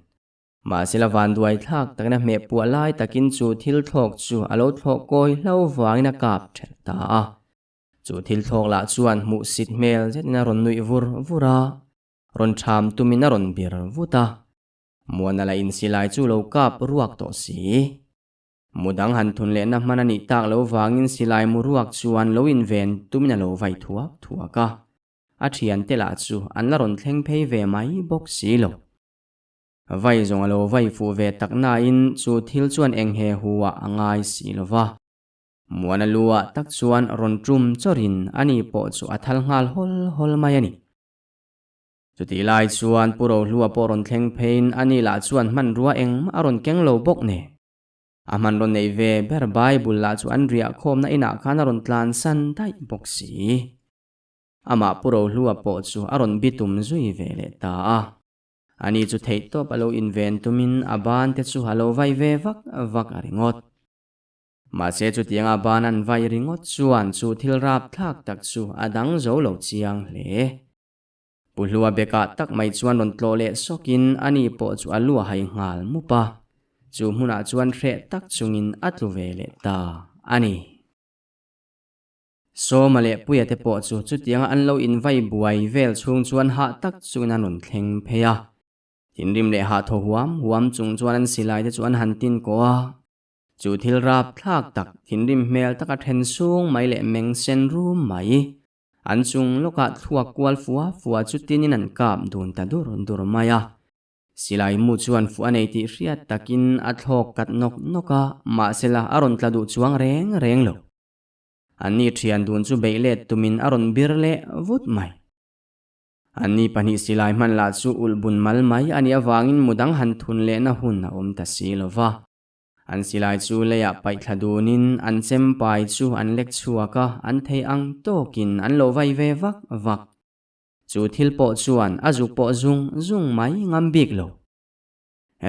Mahse la vanduai thlak takin a hmeh puah lai takin chu thil thlawk chu a lo thlawh kawi hlo vangin a kap thelh ta a. Chu thil thlawk lah chuan hmuh sit hmel zetin a rawn nuih vur vur a, rawn ṭham tumin a rawn bir vut a. Muana lah in silai chu lo kap ruak tawh si. Mu dang han thun lehna hman a nih tak lo vangin silai mu ruak chuan lo inven tumin a lo vai thuak thuak a. A thiante lah chu an la rawn thleng phei ve mai bawk si lo. Vai zawng a lo vai fuh ve tak nain chu thil chuan eng he hu ah a ngai si lo va. Muana lu ah tak chuan rawn tum chawrin ani pawh chu a thal nghal hawl hawl mai a ni. Chutih lai chuan Pu Rohlua pawh rawn thleng pheiin ani lah chuan hmanrua engmah a rawn keng lo bawk nen. A hmanraw neih ve ber Bible lah chu an riah khawmna inah khan a rawn tlan san daih bawk si. Amah Pu Rohlua pawh chu a rawn bitum zui ve leh ta a. Ani chu theihtawp a lo inven tumin a ban te chu a lo vai ve vak vak a ringawt. Mahse chutianga ban an vai ringawt chuan chu thil rapthlak tak chu a dang zo lo chiang hle. Pu Hlua bekah tak mai chuan rawn tlawh leh sawkin ani pawh chu a lu a hai nghal mup a, chu hmunah chuan hreh tak chungin a tlu ve leh ta a ni. Sawma leh Puia te pawh chu chutianga an lo invai buai vel chhung chuan hah tak chungin an rawn thleng phei a. Thinrim leh hah thaw huam huam chung chuan an silai te chu an han tin kawh a. Chu thil rapthlak tak, thinrim hmel taka then sung mai leh meng sen rum mai An chung lawkah thluak kual fua fua chu tinin an kap dun ta dur dur mai a. Silai mu chuan fuh a nei tih hriat takin a thlawk kat nawk nawk a, mahsela a rawn tla duh chuang reng reng lo. Anni thian dun chu beih let tumin a rawn bir leh vut mai. Anni pahnih silai hman lah chu ulh bun mal mai a nih avangin mu dang han thun lehna hun a awm ta si lo va. An silai chu leiah paih thla dunin an chem pai chu an lek chhuak a, an thei ang tawkin an lo vai ve vak vak. Chu thil pawh chuan a zuk pawh zung zung mai ngam bik lo.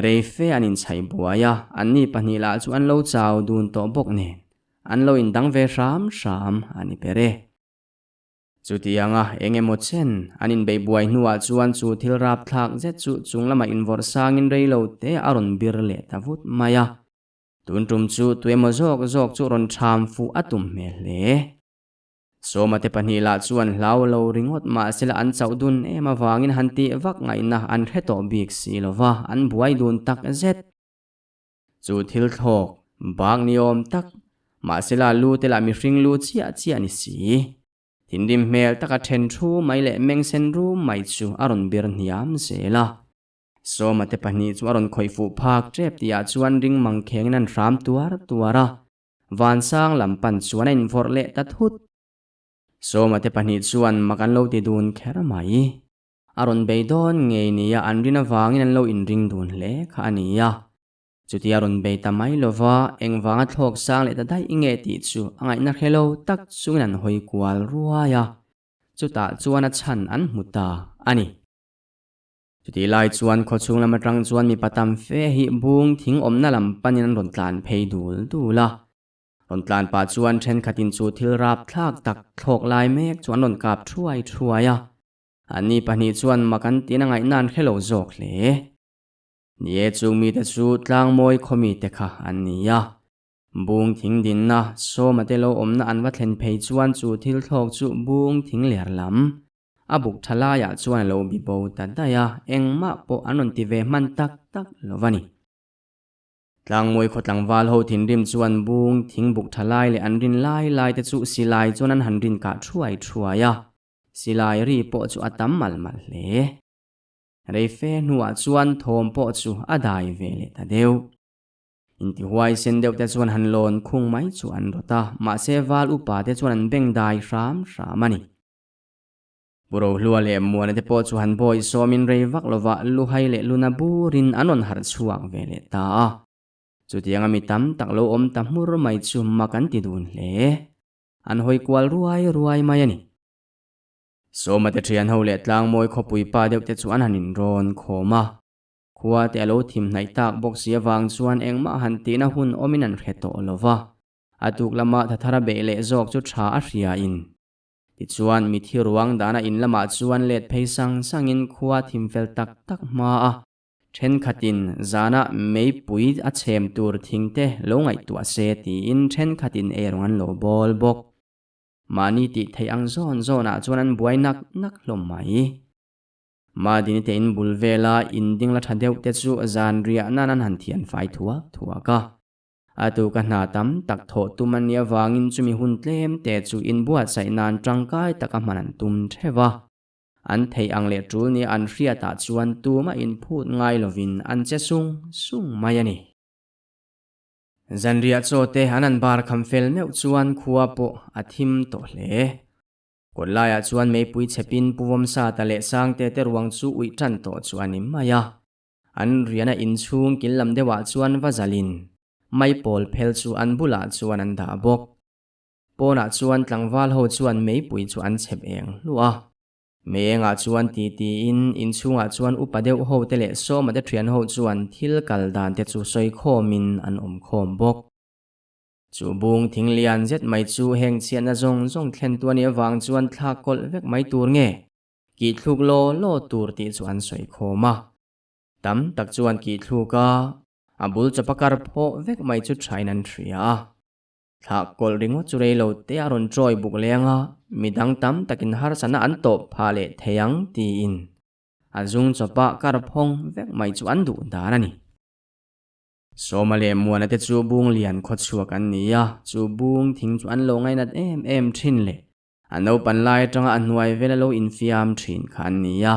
Rei fe an inchhaih buai a, anni pahnih lah chu an lo chau dun tawh bawk nen, an lo indang ve hram hram a ni ber e. Chutianga eng emaw chen an inbeih buai hnuah chuan chu thil rapthlak zet chu chung lamah invawrh sangin rei lo te a rawn bir leh ta vut mai a. Tun tum chu tuemaw zawk zawk chu rawn ṭham fuh a tum hmel hle. Sawma te pahnih lah chuan hlau lo ringawt mahsela an chauh dun em avangin han tih vak ngaihna an hre tawh bik si lova an buai dun tak zet. Chu thil thlawk bak ni awm tak, mahsela lu te lah mihring lu chiah chiah ni si. Thinrim hmel taka then thu mai leh meng sen rum mai chu a rawn bir hniam zel a. Sawma te pahnih chu a rawn khawih fuh phak tep tihah chuan ring mang khengin an hram tuar tuar a, vansang lam pan chuan a invawrh leh ta thut. Sawma te pahnih chuan mak an lo ti dun kher mai. A rawn bei dawn ngei nia an rin avangin an lo inring dun hle kha a ni a. Chutia rawn bei ta mai lova engvanga thlawk sang leh ta daih nge tih chu a ngaihna hre lo tak chungin an hawi kual ruai a, chutah chuan a chhan an hmu ta a ni. Chutih lai chuan khawchhung lam atang chuan mipa tam fe hi bung thing awmna lam panin an rawn tlan phei dul dul a. Rawn tlan pah chuan thenkhatin chu thil rapthlak tak thlawk lai mek chu an rawn kap thuai thuai a. Anni pahnih chuan mak an tiin a ngaihna an hre lo zawk hle. Ni e, chung mite chu tlangmawi khaw mite kha an ni a. Bung thing dinna, sawma te lo awmna an va thlen phei chuan chu thil thlawk chu bung thing ler lam a buk tha laiah chuan a lo bi bo ta daih a, engmah pawh an rawn ti ve hman tak tak lo va ni. Tlangmawi khaw tlangval ho thinrim chuan bung thing buk tha lai leh an rin lai lai te chu silai chuan an han rin kah thuai thuai a. Silai ri pawh chu a tam mal mal hle. Rei fe hnuah chuan thawm pawh chu a dai ve leh ta deuh. Intihuai sen deuh te chuan han lawn khung mai chu an rawt a, mahse val upa te chuan an beng dai hram hram a ni. Pu Rohlua leh Muana te pawh chu han bawi sawmin rei vak lovah luhai leh luna burin an rawn harh chhuak ve leh ta a. Chutianga mi tam tak lo awm ta hmur mai chu mak an ti dun hle. An hawi kual ruai ruai mai a ni. Sawma te thian ho leh tlangmawi khawpui pa deuh te chu an han inrawn khawm a. Khua te a lo thim hnaih tak bawk si avang chuan engmah han tihna hun awmin an hre tawh lo va. A tuk lama thathara beih leh zawk chu tha a hriain. Tichuan, mithi ruang dana in lamah chuan let phei sang sangin khua thim fel tak tak hma a. Thenkhatin zana meipui a chhem tur thingte lo ngaihtuah se tiin thenkhatin eirawng an lo bawl bawk. Mahni tih theih ang zawn zawnah chuan an buai nak nak hlawm mai. Madini te in bul vela in ding la tha deuh te chu zan riah nan an han thian fai thuak thuak a. A tu ka hna tam tak thawh tum a nih avangin chumi hun tlem te chu inbuatsaih nan tangkai taka hman an tum theuh a. An theih ang leh tul nia an hriatah chuan tumah inphut ngai lovin an che sung sung mai a ni. Zanriah chaw te an han bar kham fel meuh chuan khua pawh a thim tawh hle. Kawt laiah chuan meipui chhepin Pu Vawmsata leh Sangte te ruang chu uih tan tawh chu a ni mai a. An riana inchhung kil lam deuhah chuan va zalin maipawl phel chu an bulah chuan an dah bawk. Pawnah chuan tlangval ho chuan meipui chu an chhep eng hluah a. Mei engah chuan ti tiin inchhungah chuan upa deuh ho te leh sawma te thian ho chuan thil kal dan te chu sawi khawmin an awm khawm bawk. Chu bung thing lian zet mai chu heng chhiatna zawng zawng thlen tu a nih avang chuan thlak kawlh vek mai tur nge kih thluk law law tur tih chu an sawi khawm a. Tam tak chuan kih thluk a, a bul chawpa kar phawh vek mai chu thain an hria a. Thlah kawlh ringawt chu rei lo te a rawn chawi buk leng a, midang tam takin harsatna an tawp phah leh thei ang tiin a zung chawpa kar phawng vek mai chu an duh dan a ni. Sawma leh Muana te chu bung lian khaw chhuak an ni a, chu bung thing chu an lo ngainat em em thin leh a naupan lai atanga a hnuai vela lo infiam thin kha an ni a.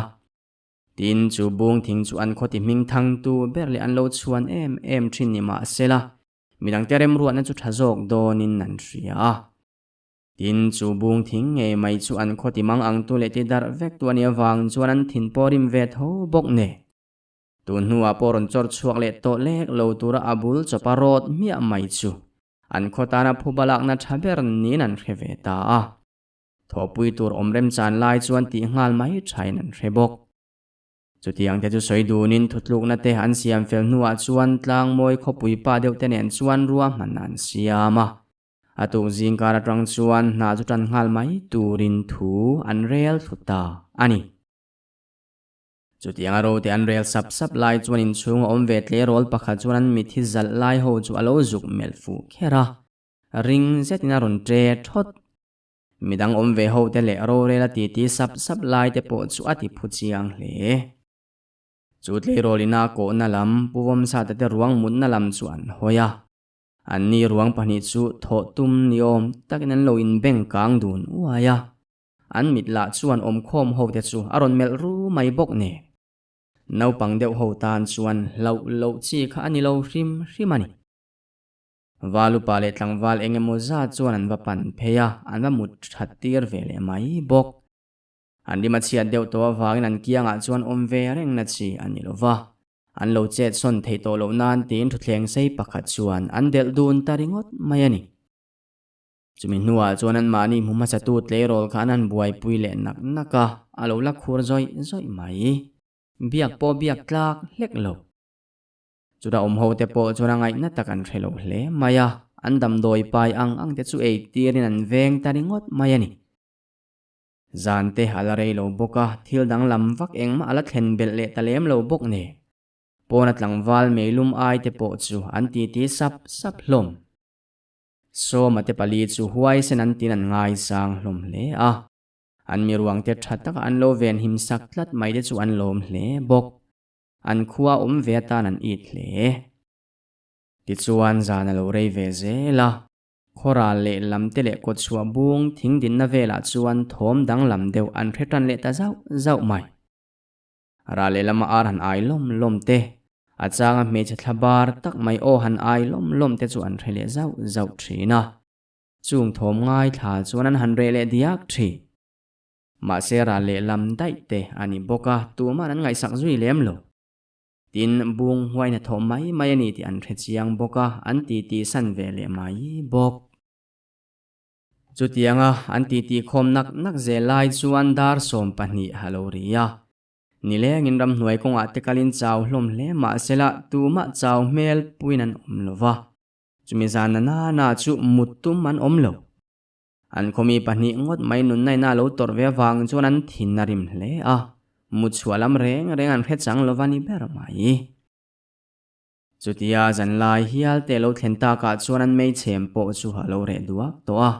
Tin, chu bung thing chu an khawti hming thangtu ber leh an lo chhuan em em thin ni mahsela, Midangte remruatna chu tha zawk dawnin an hria a. Tin, chu bung thing ngei mai chu an khaw ti mang ang tu leh ti darh vek tu a nih avang chuan an thin pawh rim ve tho bawk nen. Tun hnuah pawh rawn chawr chhuak leh tawh lek lo tura a bul chawpa rawt hmiah mai chu an khaw tana phuba lakna tha ber niin an hre ve ta a. Thawhpui tur awm remchan lai chuan tih nghal mai thain an hre bawk. Chutiang te chu sawi dunin thutlukna te an siam fel hnuah chuan tlangmawi khawpui pa deuh te nen chuan ruahman an siam a. A tuk zingkar atang chuan hna chu tan nghal mai turin thu an rel thlu ta a ni. Chutianga ro te an rel sap sap lai chuan inchhung a awm ve tleirawl pakhat chuan an mithi zalh lai ho chu a lo zuk melh fuh kher a, ring zetin a rawn ṭe thawt. Midang awm ve ho te leh rorel a titi sap sap lai te pawh chu a ti phu chiang hle. Chu tleirawl ina kawhna lam, Pu Vawmsata te ruang mutna lam chu an hawi a. Anni ruang pahnih chu thawh tum ni awm takin an lo inbeng kang dun uai a. An mit lah chuan awmkhawm ho te chu a rawn melh ru mai bawk nen. Naupang deuh ho tan chuan hlauh loh chi kha a ni lo hrim hrim a ni. Val upa leh tlangval eng emaw zat chuan an va pan phei a, an va mut that tir ve leh mai bawk. An rim a chhiat deuh tawh avangin an kiangah chuan awm ve reng na chi a ni lo va. An lo chet sawn theih tawh loh nan tiin thutthleng sei pakhat chuan an delh dun ta ringawt mai a ni. Chumi hnuah chuan anmahni hmu hmasatu tleirawl kha an han buaipui leh nak nak a, a lo la khur zawih zawih mai. Biak pawh biak tlak hlek lo. Chutah awm ho te pawh chuan a ngaihna tak an hre lo hle mai a, an damdawi pai ang ang te chu ei tirin an veng ta ringawt mai a ni. Zan te a la rei lo bawk a, thil danglam vak engmah a la thlen belh leh ta lem lo bawk nen. Pawna tlangval meilum ai te pawh chu an titi sap sap hlawm. Sawma te pali chu huaisen an tin an ngaisang hlawm hle a, an miruang te tha taka an lo venhim sak tlat mai te chu an lawm hle bawk. An khua awm ve atan an it hle. Tichuan zan a lo rei ve zel a, khawral leh lam te leh kawtchhuah bung thing dinna velah chuan thawm danglam deuh an hre tan leh ta zauh zauh mai. Ral leh lama ar han ai lawm lawm te, a changa hmeichhe thla bar tak mai aw han ai lawm lawm te chu an hre leh zauh zauh thin a. Chung thawm ngaithla chuan an han reh leh diak thin. Mahse ral lehlam daih te a ni bawk a, tuman an ngaihsak zui lem lo. Tin, bung huai hnathawh mai mai a ni tih an hre chiang bawk a, an titi san ve leh mai bawk. Chutianga an titi khawm nak nak zel lai chuan dar 12 a lo ri a. Nilengin ramhnuai kawngah te kalin chau hlawm hle mahsela tumah chau hmel puiin an awm lo va. Chumi zan na nana chu mut tum an awm lo. An khawmi pahnih ngawt mai nunna ina lo tawrh ve avang chuan an thin a rim hle a, mut chhuah lam reng reng an hre chang lo va ni ber mai. Chutia zanlai hial te lo thlen takah chuan an meichhem pawh chu a lo reh duak tawh a.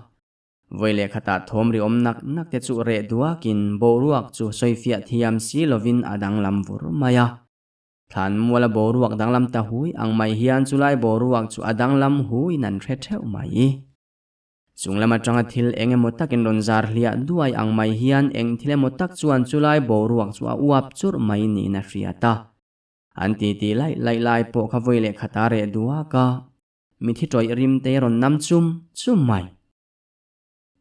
Vawi leh khatah thawm ri awm nak nak te chu reh duakin boruak chu sawifiah thiam si lovin a danglam vur mai a. Thlan muala boruak danglam ta hui ang mai hian chulai boruak chu a danglam huiin an hre theuh mai. Chung lam atanga thil eng emaw takin rawn zar hliah duai ang mai hian eng thil emaw tak chuan chulai boruak chu a uap churh mai niin a hriat a. An titi laih laih lai pawh kha vawi leh khat a reh duak a, mithi tawih rim te rawn nam chum chum mai.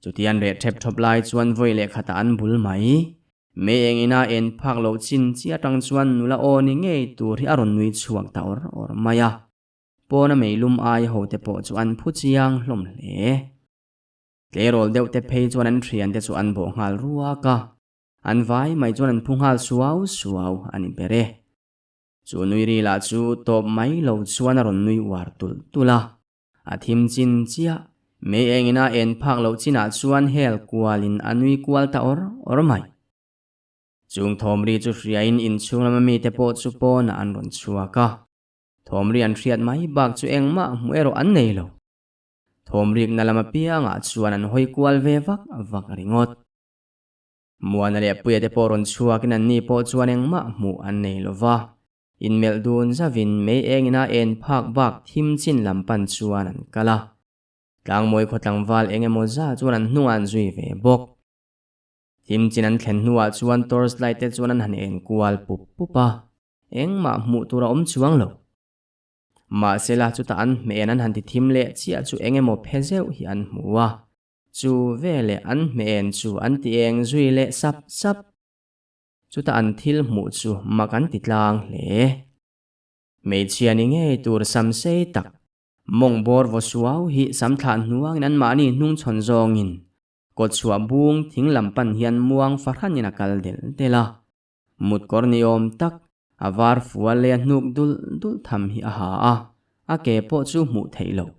Chuti an reh thep thawp lai chuan vawi leh khatah an bul mai. Mei eng ina en phak loh chin chi atang chuan nula aw ni ngei tur hi a rawn nui chhuak ta awr awr mai a. Pawna meilum ai ho te pawh chu an phu chiang hlawm hle. Tleirawl deuh te phei chuan an thian te chu an bawh nghal ruak a, an vai mai chuan an phu nghal suau suau a ni ber e. Chu nui ri lah chu tawp mai lo chuan a rawn nui uar tulh tulh a. A thim chin chiah, mei engin a en phak loh chinah chuan hel kualin a nui kual ta awr awr mai. Chung thawmri chu hriain inchhung lama mite pawh chu pawnah an rawn chhuak a. Thawmri an hriat mai bak chu engmah hmuh erawh an nei lo. Thawmrikna lam apiangah chuan an hawi kual ve vak vak ringawt. Muana leh Puia te pawh rawn chhuakin anni pawh chuan engmah hmuh an nei lo va. Inmelh dun zavin mei engin a en phak bak thim chin lam pan chuan an kal a. Tlangmawi khaw tlangval eng emaw za chuan an hnungah an zui ve bawk. Thim chin an thlen hnuah chuan torch light te chuan an han en kual pup pup a. Engmah hmuh tur a awm chuang lo. Mahsela chutah an hmeh an han ti thim leh chiah chu eng emaw phe zeuh hi an hmu a, chu veleh an hmeh chu an ti eng zui leh sap sap. Chutah an thil hmuh chu mak an ti tlang hle. Hmeichhia ni ngei tur sam sei tak, mawng bawr vaw suau hi sam thlah hnuangin anmahni hnungchhawn zawngin kawtchhuah bung thing lam pan hian muang fahranin a kal del del a. Mut kawr ni awm tak, a var fual leh a hnuk dul dul tham hi a ha a, a ke pawh chu hmuh theih loh.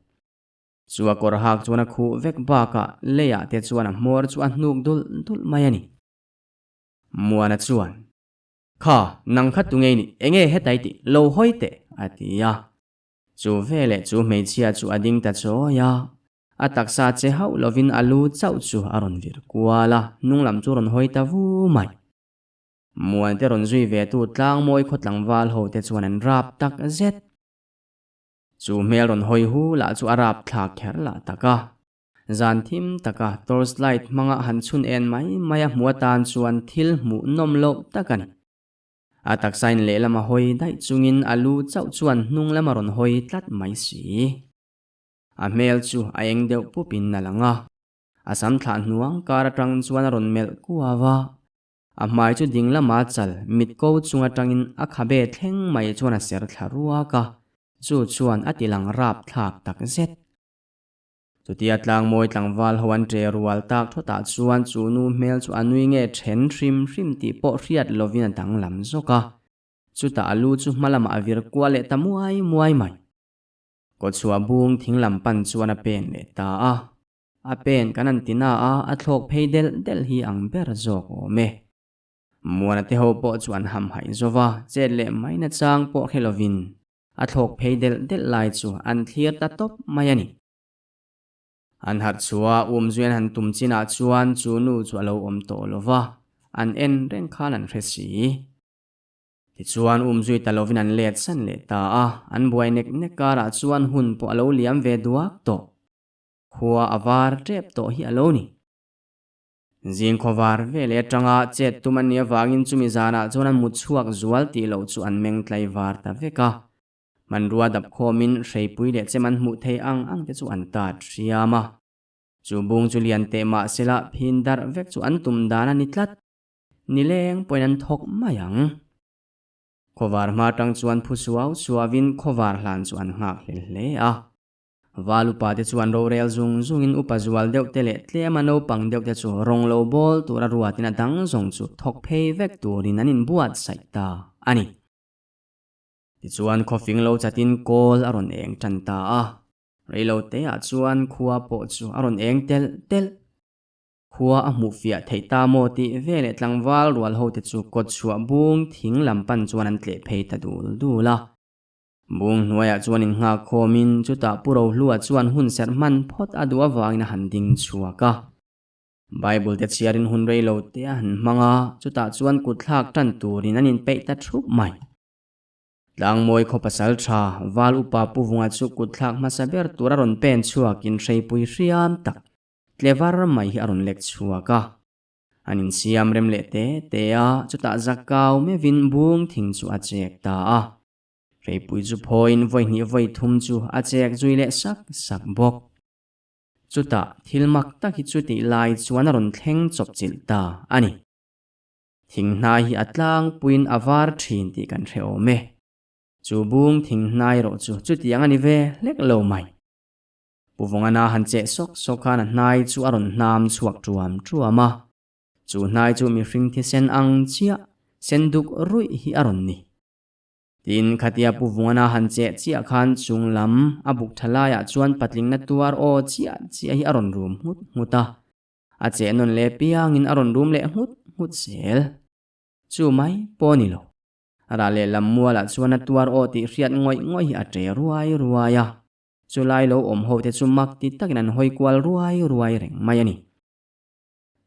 Chu a kawr hak chuan a khuh vek bakah leiah te chuan a hmawr chu a hnuk dul dul mai a ni. Muana chuan, Kha, nang kha tu ngei nih, enge hetai tih lo hawi teh, a ti a. Chu veleh chu hmeichhia chu a ding ta chawi a, A taksa che hauh lovin a lu chauh chu a rawn vir kual a, hnung lam chu rawn hawi ta vu mai. Muante rawn zui ve tu tlangmawi khaw tlangval ho te chuan an rap tak zet. Chu hmel rawn hawi hu lah chu a rap thlak kher lah tak a. Zan thim taka torch light hmanga han chhun en mai mai a hmuh atan chuan thil hmuh nawm loh tak a ni. A taksain lehlam a hawi daih chungin a lu chauh chuan hnung lam a rawn hawi tlat mai si. A hmel chu a eng deuh pup in a lang a, a sam thlah hnuang kar atang chuan a rawn melh kuau a, a hmai chu ding lama chal mit ko chung atangin a khabe thleng mai chuan a ser thla ruak a, chu chuan a ti lang rap thlak tak zet. Chutia tlangmawi tlangval ho an ṭe rual tak thawtah chuan chu nu hmel chu a nui nge ṭhen hrim hrim tih pawh hriat lovin a danglam zawk a, chutah a lu chu hma lamah a vir kual leh ta muai muai mai. Kawchhuah bung thing lam pan chuan a pen leh ta a, a pen kan an ti na a, a thlawk phei delh delh hi ang ber zawk awm e. Muana te ho pawh chu an hamhaih zo va, chet leh mai na chang pawh hre lovin a thlawk phei delh delh lai chu an thlir ta tawp mai a ni. An harh chhuah a, umzui an han tum chinah chuan chu nu chu a lo awm tawh lo va, an en reng khan an hre si. Tichuan umzui ta lovin an let san leh ta a, an buai nek nek karah chuan hun pawh a lo liam ve duak tawh. Khua a var tep tawh hi a lo ni. Zing khaw var ve leh atanga chet tum an nih avangin chumi zanah chuan an mut chhuak zual tih loh chu an meng tlai var ta vek a. Hmanrua dap khawmin hreipui leh chem an hmuh thei ang ang te chu an tat hriam a. Chu bung chu lian teh mah sela phin darh vek chu an tum dan a ni tlat. Nileng pawhin an thawk mai ang. Khawvar hma tang chuan phu suau suauin khawvar hlan chu an nghak hlel hle a. Val upa te chuan rorel zung zungin upa zual deuh te leh tlema naupang deuh te chu rawng lo bawl tura ruatin a dang zawng chu thawk phei vek turin an inbuatsaih ta a ni. Tichuan khawfing lo chatin kawl a rawn eng tan ta a. Reiloteah chuan khua pawh chu a rawn eng telh telh. Khua a hmuh fiah theih ta maw tih veleh tlangval rual ho te chu kawt chhuah bung thing lam pan chuan an tleh phei ta dul dul a. Bung hnuaiah chuan innghak khawmin chutah Pu Rohlua chuan hun serh hman phawt a duh avangin a han ding chhuak a. Bible te chhiarin hun reilo te a han hmang a, chutah chuan kut thlak tan turin an inpeih ta thup mai. Tlangmawi khaw pasal tha, Val upa Pu Vunga chu kut thlak hmasa ber tur a rawn pen chhuakin hreipui hriam tak tlevar mai hi a rawn lek chhuak a. An insiam rem leh te te a, chutah zakau meuhin bung thing chu a chek ta a. Hreipui chu phawiin vawi hnih vawi thum chu a chek zui leh sak sak bawk. Chutah thil mak tak hi chu tih lai chuan a rawn thleng chawp chilh ta a ni. Thing hnai hi a tlangpuiin a var thin tih kan hre awm e. Chu bung thing hnai erawh chu chutiang a ni ve hlek lo mai. Pu Vawngana han cheh sawk sawk khan a hnai chu a rawn hnam chhuak tuam tuam a. Chu hnai chu mihring thisen ang chiah, sen duk ruih hi a rawn ni. Tin, khatia Pu Vawngana han cheh chiah khan chung lam a buk tha laiah chuan patlingna tuar aw chiah chiah hi a rawn rum nghut nghut a. A cheh nawn leh piangin a rawn rum leh nghut nghut zel. Chu mai pawh a ni lo. A rah leh lam mualah chuan a tuar aw tih hriat ngawih ngawih hi a ṭe ruai ruai a. Chu lai lo awm ho te chu mak ti takin an hawi kual ruai ruai reng mai a ni.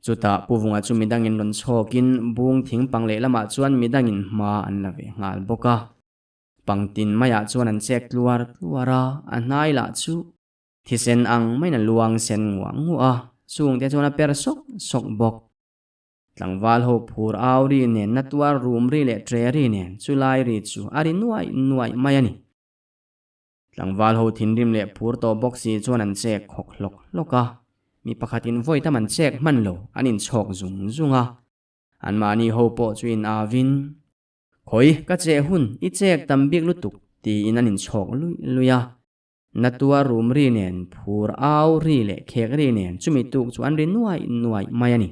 Chutah Pu Vunga chu midangin rawn chhawkin bung thing pang lehlamah chuan midangin hma an la ve nghal bawk a. Pangtin maiah chuan an chek tluar tluar a, a hnai lah chu thisen ang maiin a luang sen nguah nguah a, chungte chuan a per sawk sawk bawk. Tlangval ho phur au ri nen na tuar rum ri leh tre ri nen chu lai ri chu a ri nuaih nuaih mai a ni. Tlangval ho thinrim leh phur tawh bawk si chuan an chek khawk hlawk hlawk a, mi pakhatin vawi tam an chek hman lo, an inchhawk zung zung a. Anmahni ho pawh chu in avin, Khawi, ka cheh hun, i chek tam bik lutuk, tiin an inchhawk luih luih a. Natua rum ri nen, phur au ri leh khek ri nen chumi tuk chu an ri nuaih nuaih mai a ni.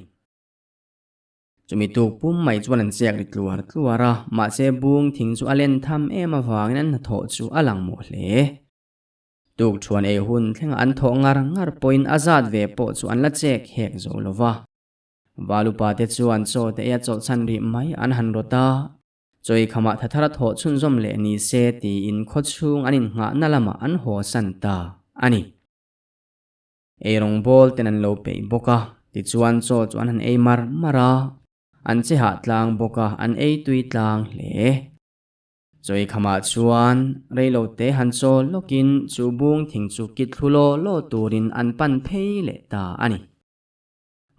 Chumi tuk pum mai chuan an chek ri tluar tluar a, mahse bung thing chu a len tham em avangin an hnathawh chu a lang mawh hle. Tuk thuan ei hun thlengah an thawh ngar ngar pawhin a zat ve pawh chu an la chek hek zo lo va. Valupa te chuan chaw te eia chawlhchhan rih mai an han rawt a, chawi khamah thathara thawh chhunzawm leh ni se tiin khawchhung an innghahna lamah an haw san ta a ni. Eirawng bawl ten an lo peih bawk a, tichuan chaw chu an han ei mar mar a, an che hah tlang bawk a, an ei tui tlang hle. Chawi khamah chuan reilo te han chaw lawkin chu bung thing chu kit thlu law law turin an pan phei leh ta a ni.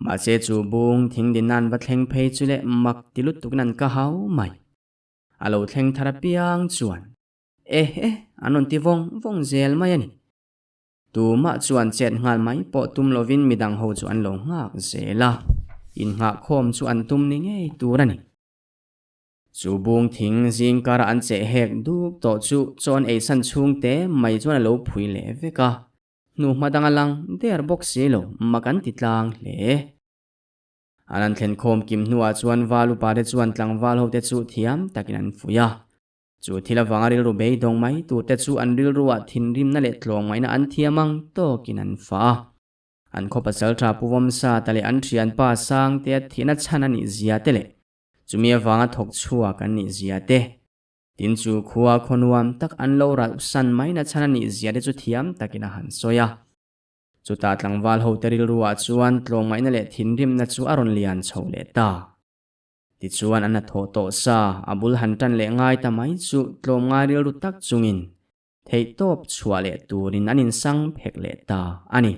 Mahse chu bung thing din nan va thleng phei chu leh mak ti lutukin an ka hau mai. A lo thleng thar apiang chuan, Eh eh, an rawn ti vawng vawng zel mai a ni. Tumah chuan chet nghal mai pawh tum lovin midang ho chu an lo nghak zel a, innghah khawm chu an tum ni ngei tur a ni. Chu bung thing zing kara an cheh hek duk tawh chu chawn eisan chhungte mai chuan a lo phui leh vek a, hnuhma dang a lang der bawk si lo mak an ti tlang hle. An an thlen khawm kim hnuah chuan val upa te chuan tlangval ho te chu thiam takin an fuih a. Chu thil avanga rilru beidawng mai turte chu an rilruah thinrimna leh tlawmngaihna an thiam ang tawkin an fah a. An khaw pasal tha Pu Vawmsata leh an thianpa Sangtea thihna chhan a nih zia te leh chumi avanga thawk chhuak an nih zia te, tin chu khua khaw nuam tak an lo ralh san maina chhan a nih zia te chu thiam takin a han sawi a. Chutah tlangval hote rilruah chuan tlawmngaihna leh thinrimna chu a rawn lian chho leh ta. Tichuan an hnathawh tawh sa, a bul han tan leh ngai ta mai chu tlawmngai rilru tak chungin theihtawp chhuah leh turin an insang phek leh ta a ni.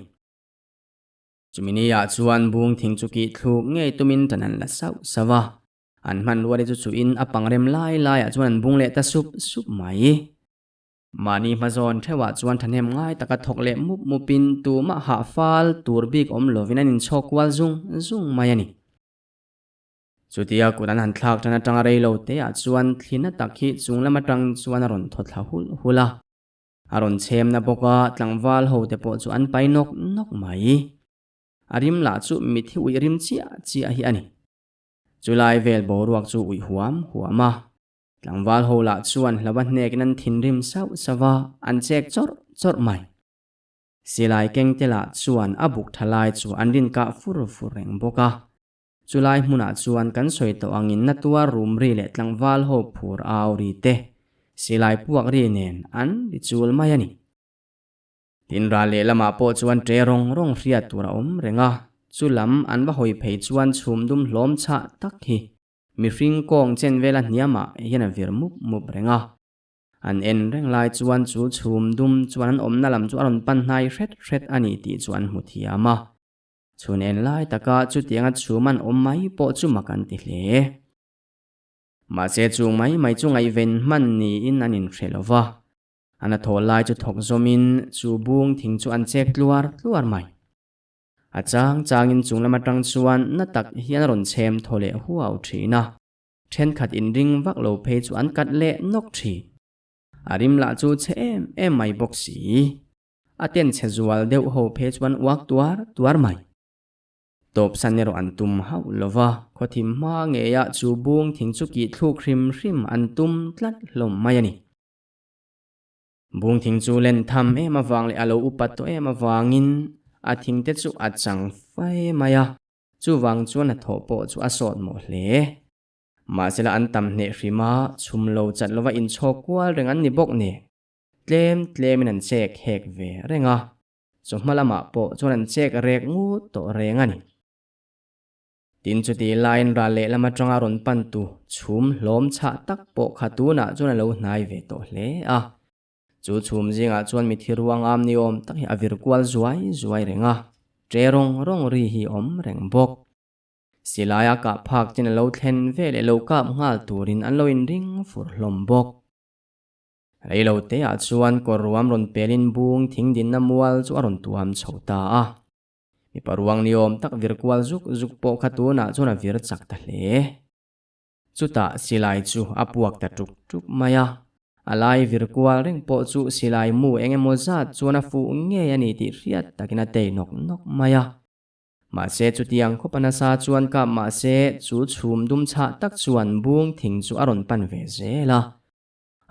Chumi niah chuan bung thing chu kih thluk ngei tumin tan an la sauh sauh a, an hmanrua te chu chuhin a pangrem lai laiah chuan an bung leh ta sup sup mai. Mahni hmazawn theuhah chuan thahnem ngai taka thawk leh mup mupin tumah hah fal tur bik awm lovin an inchhawk kual zung zung mai a ni. Chutia kut an han thlak tan atanga rei lo teah chuan thlina tak hi chung lam atang chuan a rawn thaw thla hulh hulh a. A rawn chhemna bawk a, tlangval ho te pawh chu an pai nawk nawk mai. A rim lah chu mithi uih rim chiah chiah hi a ni. Chulai vel boruak chu uih huam huam a. Tlangval ho lah chuan hlauh a hnekin an thinrim sauh sauh a, an chek chawrh chawrh mai. Silai keng te lah chuan a buk tha lai chu an rin kah fur fur reng bawk a. Chulai hmunah chuan kan sawi tawh angin na tuar rum ri leh tlangval ho phur au ri te, silai puak ri nen an ri chul mai a ni. Tin ral lehlamah pawh chuan ṭe rawng rawng hriat tur a awm reng a, chu lam an va hawi phei chuan chhum dum hlawm chhah tak hi mihring kawng chen vela hniamah hian a vir mup mup reng a. An en reng lai chuan chu chhum dum chuan an awmna lam chu a rawn pan hnai hret hret a ni tih chu an hmu thiam a. Chhun en lai taka chutianga chhum an awm mai pawh chu mak an ti hle. Mahse chung mai mai chu ngaihven hman niin an inhre lo va. An a thaw lai chu thawk zawmin chu bung thing chu an chek tluar tluar mai. A chang changin chung lam atang chuan na tak hian a rawn chhem thaw leh huau thin a. Thenkhat inring vak lo phei chu an kat leh nawk thin. A rim lah chu chhe em em mai bawk si. A ten chhe zual deuh ho phei chuan uak tuar tuar mai. Tawp san erawh an tum hauh lo va, khawthim hma ngeiah chu bung thing chu kih thluk hrim hrim an tum tlat hlawm mai a ni. Bung thing chu len tham em avang leh a lo upat tawh em avangin a thing te chu a chang fai mai a, chuvang chuan a thawh pawh chu a sawt mawh hle. Mahsela an tam hneh hrim a, chhum lo chat lova inchhawk kual reng an ni bawk nen. Tlem tlemin an chek hek ve reng a, chawhma lamah pawh chuan an chek rek ngut tawh reng a ni. Tin chuti laiin ral lehlam atanga rawn pan tu chhum hlawm chhah tak pawh kha tunah chuan a lo hnai ve tawh hle a. Chu chhum zingah chuan mithi ruang am ni awm tak hi a vir kual zuai zuai reng a, ṭe rawng rawng ri hi awm reng bawk. Silaia kah phak chin a lo thlen ve leh lo kap nghal turin an lo inring fur hlawm bawk. Reilo teah chuan kawr ruam rawn pelin bung thing dinna mual chu a rawn tuam chho ta a. Mipa ruang ni awm tak vir kual zuk zuk pawh kha tunah chuan a vir chak ta hle. Chutah silai chu a puak ta tuk tuk mai a. A lai vir kual reng pawh chu silai mu eng emaw zat chuan a fuh ngei a ni tih hriat takin a tei nawk nawk mai a. Mahse chutiang khawp a nasa chuan kap mahse chu chhum dum chhah tak chuan bung thing chu a rawn pan ve zel a.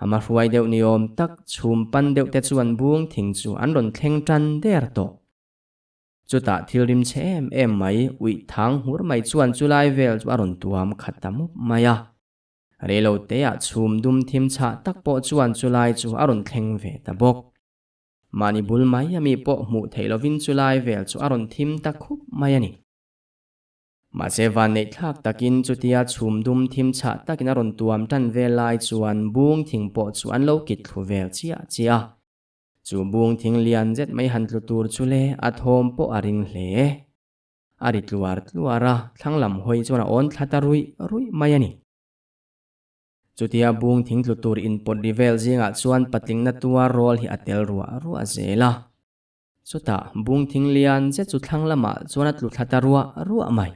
Ama hruai deuh ni awm tak chhum pan deuh te chuan bung thing chu an rawn thleng tan der tawh. Chutah thil rim chhe em em mai uih thang hmur mai chuan chulai vel chu a rawn tuam khat ta mup mai a. Reilo teah chhum dum thim chhah tak pawh chuan chulai chu a rawn thleng ve ta bawk. Mahni bul mai ami pawh hmuh theih lovin chulai vel chu a rawn thim ta khup mai a ni. Mahse vanneih thlak takin chutia chhum dum thim chhah takin a rawn tuam tan vel lai chuan bung thing pawh chu an lo kit thlu vel chiah chiah a. Chu bung thing lian zet mai han tlu tur chu le a thawm pawh a ring hle. A ri tluar tluar a, thlang lam hawi chuan a awn thla ta ruih ruih mai a ni. Chutia bung thing tlu tur inpawt ri vel zingah chuan patlingna tuar rawl hi a tel ruah ruah zel a. Chutah bung thing lian zet chu thlang lamah chuan a tlu thla ta ruah ruah mai.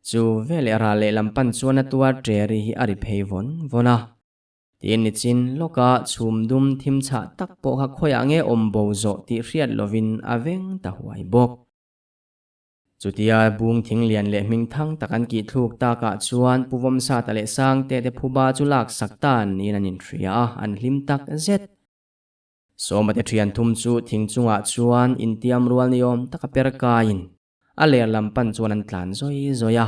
Chu veleh ral lehlam pan chuan a tuar ṭeri hi a ri phei vawn vawn a. Tin nichin lawka chhum dum thim chhah tak pawh kha khawiah nge awm bo zawh tih hriat lovin a veng ta huai bawk. Chutia bung thing lian leh hming thang tak an kih thluk takah chuan Pu Vawmsata leh Sangte te phuba chu laksak ta niin an inhria a, an hlim tak zet. Sawma te thian thum chu thing chungah chuan intiam rual ni awm taka per kaiin a ler lam pan chuan an tlan zawi zawi a.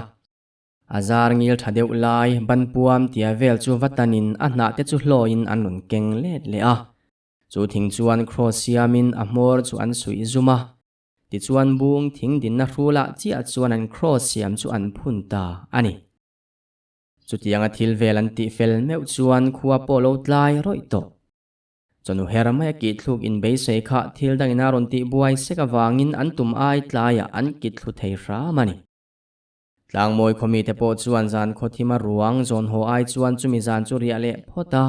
A zar ngil tha deuh lai ban puam tia vel chu va tanin a hnah te chu hlawiin an rawn keng let leh a. Chu thing chuan cross siamin a hmawr chu an suih zum a. Tichuan bung thing dinna hrulah chiah chuan an cross siam chu an phun ta a ni. Chutianga thil vel an tih fel meuh chuan khua pawh lo tlai rawih tawh. Chawhnu her mai a kih thluk in beisei kha thil dangin a rawn tih buai sek avangin an tum ai tlaiah an kit thlu thei hram a ni. Tlangmawi khawmite pawh chuan zan khaw thim a ruang zawn haw ai chuan chumi zan chu riah leh phawt a.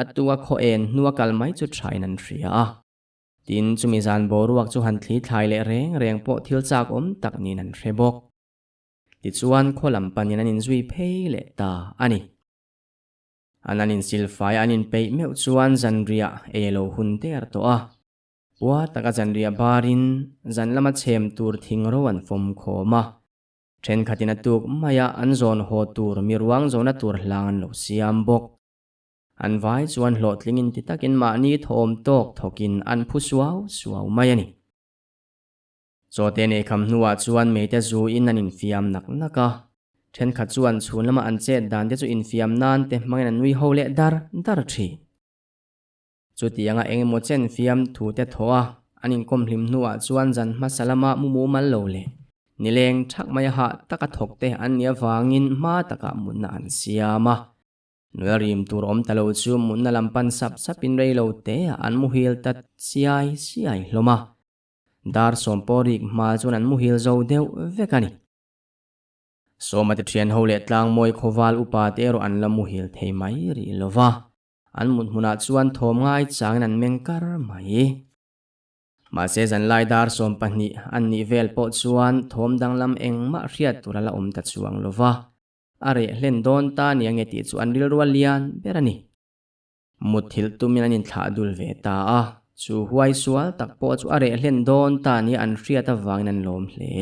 A tua khaw en hnua kal mai chu thain an hria a. Tin, chumi zan boruak chu han thli thlai leh reng reng pawh thil chak awm tak niin an hre bawk. Tichuan, khaw lam panin an inzui phei leh ta a ni. An an insilfai an inpeih meuh chuan zanriah ei a lo hun der tawh a. Pua taka zanriah barin zan lama chhem tur thing ro an fawm khawm a. Thenkhatin a tuk maia an zawn haw tur mi ruang zawna tur hlang an lo siam bawk. An vai chuan hlawhtling inti takin mahni thawm tawk thawkin an phu suau suau mai a ni. Chawte nei kham hnuah chuan meite zu in an infiam nak nak a. Thenkhat chuan chhun lama an chet dan te chu infiam nan te hmangin an nui ho leh dar dar thin. Chutianga eng emaw chen fiam thu te thaw a, an inkawm hlim hnuah chuan zan hmasa lama mu mumal lo leh nileng thak mai hah taka thawk te an nih avangin hma takah mutna an siam a. Nula rim tur awm ta lo chu mutna lam pan sap sapin rei lo te ah an muhil ta siai siai hlawm a. Dar sawm pawh rik hma chuan an muhil zo deuh vek a ni. Sawma te thian ho leh tlangmawi khawval upa te erawh an la muhil thei mai rih lo va. An mut hmunah chuan thawm ngai changin an meng kar mai. Mahse zanlai dar 12 an nih vel pawh chuan thawm danglam engmah hriat tur a la awm ta chuang lo va. A reh hlen dawn ta nia nge tih chu an rilru a lian ber a ni. Mutthilh tumin an inthlah dul ve ta a, chu huai sual tak pawh chu a reh hlen dawn ta nia an hriat avangin an lawm hle.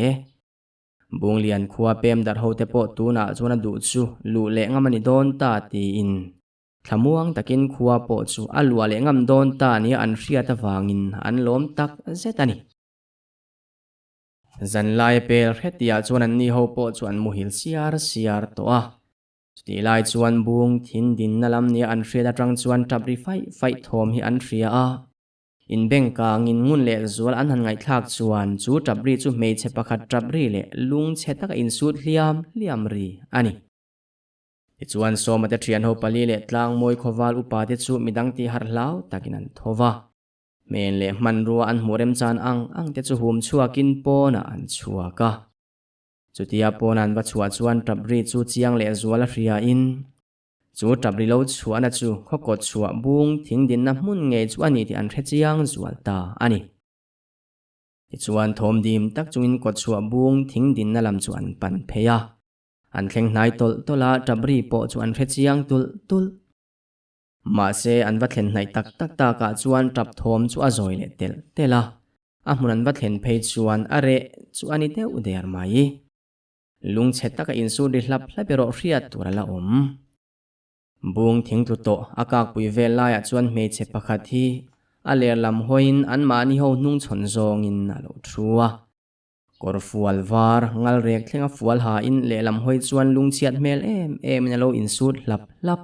Bunglian khua pem darh ho te pawh tunah chuan a duh chu luh leh ngam a ni dawn ta tiin Thlamuang takin khua pawh chu a luah leh ngam dawn ta nia an hriat avangin an lawm tak zet a ni. Zanlai pel hretiah chuan anni ho pawh chu an muhil siar siar tawh a. Chutih lai chuan bung thin dinna lam nia an hriat atang chuan tap ri faih faih thawm hi an hria a. Inbeng kangin ngun leh zual an han ngaihthlak chuan chu tap ri chu hmeichhe pakhat tap ri leh lungchhe taka insut hliam hliam ri a ni. Tichuan Sawma te thianho pali leh tlangmawi khawval upa te chu midang tih harh hlau takin an tho va. Hmel leh hmanrua an hmuh remchan ang ang te chu hum chhuakin pawnah an chhuak a. Chutia pawn an va chhuah chuan tap ri chu chiang leh zual a hriain, chu tap ri lo chhuahna chu khawkawt chhuah bung thing dinna hmun ngei chu a ni tih an hre chiang zual ta a ni. Tichuan thawm dim tak chungin kawt chhuah bung thing dinna lam chu an pan phei a. An thleng hnai tawlh tawlh a, tap ri pawh chu an hre chiang tulh tulh. Mahse, an va thlen hnaih tak tak takah chuan tap thawm chu a zawi leh telh telh a, a hmun an va thlen phei chuan a reh chu a ni deuh der mai. Lungchhe taka insur ri hlap hlap erawh hriat tur a la awm. Bung thingtlu tawh a kakpui vel laiah chuan hmeichhe pakhat hi a ler lam hawiin anmahni ho hnungchhawn zawngin a lo thu a. Kawr fual var, ngal rek thlenga fual hain lehlam hawi chuan lungchhiat hmel em emin a lo insut hlap hlap.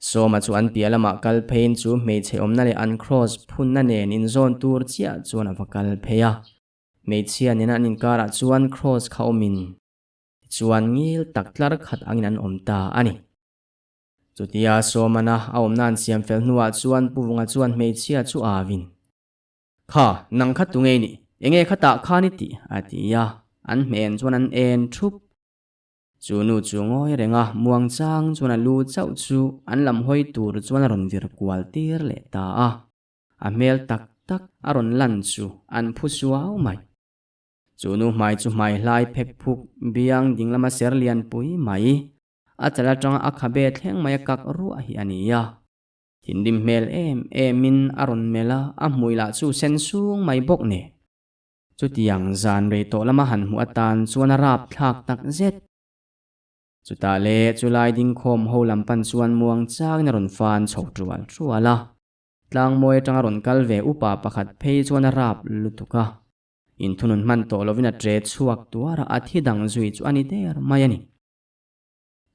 Sawma chu an piah lamah kal pheiin chu hmeichhe awmna leh an kraws phunna nen inzawn tur chiah chuan a va kal phei a. Hmeichhia nena an inkarah chuan kraws kha awmin tichuan ngil tak tlar khat angin an awm ta a ni. Chutia Sawmana a awmna an siam fel hnuah chuan Pu Vunga chuan hmeichhia chu avin, Kha, nang kha tunge i nih? Enge kha tah khan i tih? a ti a, an hmel chuan an en thup. Chu nu chu ngawi reng a, muang chang chuan a lu chauh chu an lam hawi tur chuan a rawn vir kual tir leh ta a. A hmel tak tak a rawn lan chu an phu suau mai. Chu nu hmai chu hmai hlai phek phuk biang ding lama ser lian pui mai, a chal atanga a khabe thleng mai a kak ruah hi a ni a. Thinrim hmel em emin a rawn melh a, a hmui lah chu sen sung mai bawk nen. Chutiang zan rei tawh lama han hmuh atan chuan a rap thlak tak zet. Chutah le chulai dingkhawm ho lam pan chuan muang changin a rawn fan chho tual tual a. Tlangmawi atanga rawn kal ve upa pakhat phei chuan a rap lutuk a. Inthunun hman tawh lovin a tre chhuak tuar a, a thi dang zui chu a ni der mai a ni.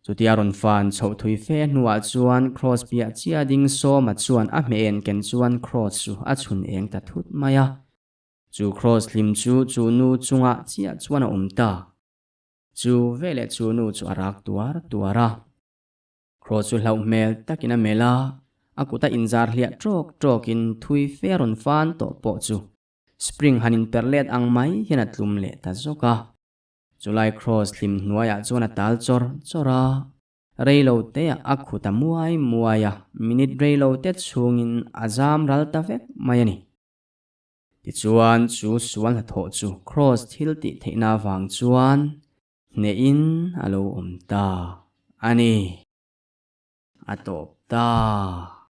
Chutia rawn fan chhoh thui fe hnuah chuan Kraws piah chiah ding Sawma chuan a hmeh en ken chuan Kraws chu a chhun eng ta thut mai a. Chu Kraws hlim chu chu nu chungah chiah chuan a awm ta. Chu veleh chu nu chu a rak tuar tuar a. Kraws chu hlauh hmel takin a melh a, a kut a inzar hliah tawk tawkin thui fe a rawn fan tawh pawh chu spring han inper let ang mai hian a tlum leh ta zawk a. Chulai Kraws hlim hnuaiah chuan a tal chawr chawr a. Reilo teah a khu ta muai muai a, minute reilo te chhungin a zam ral ta vek mai a ni. Tichuan chu sual hnathawh chu Kraws thil tih theihna avang chuan hnehin a lo awm ta a ni. A tawp ta.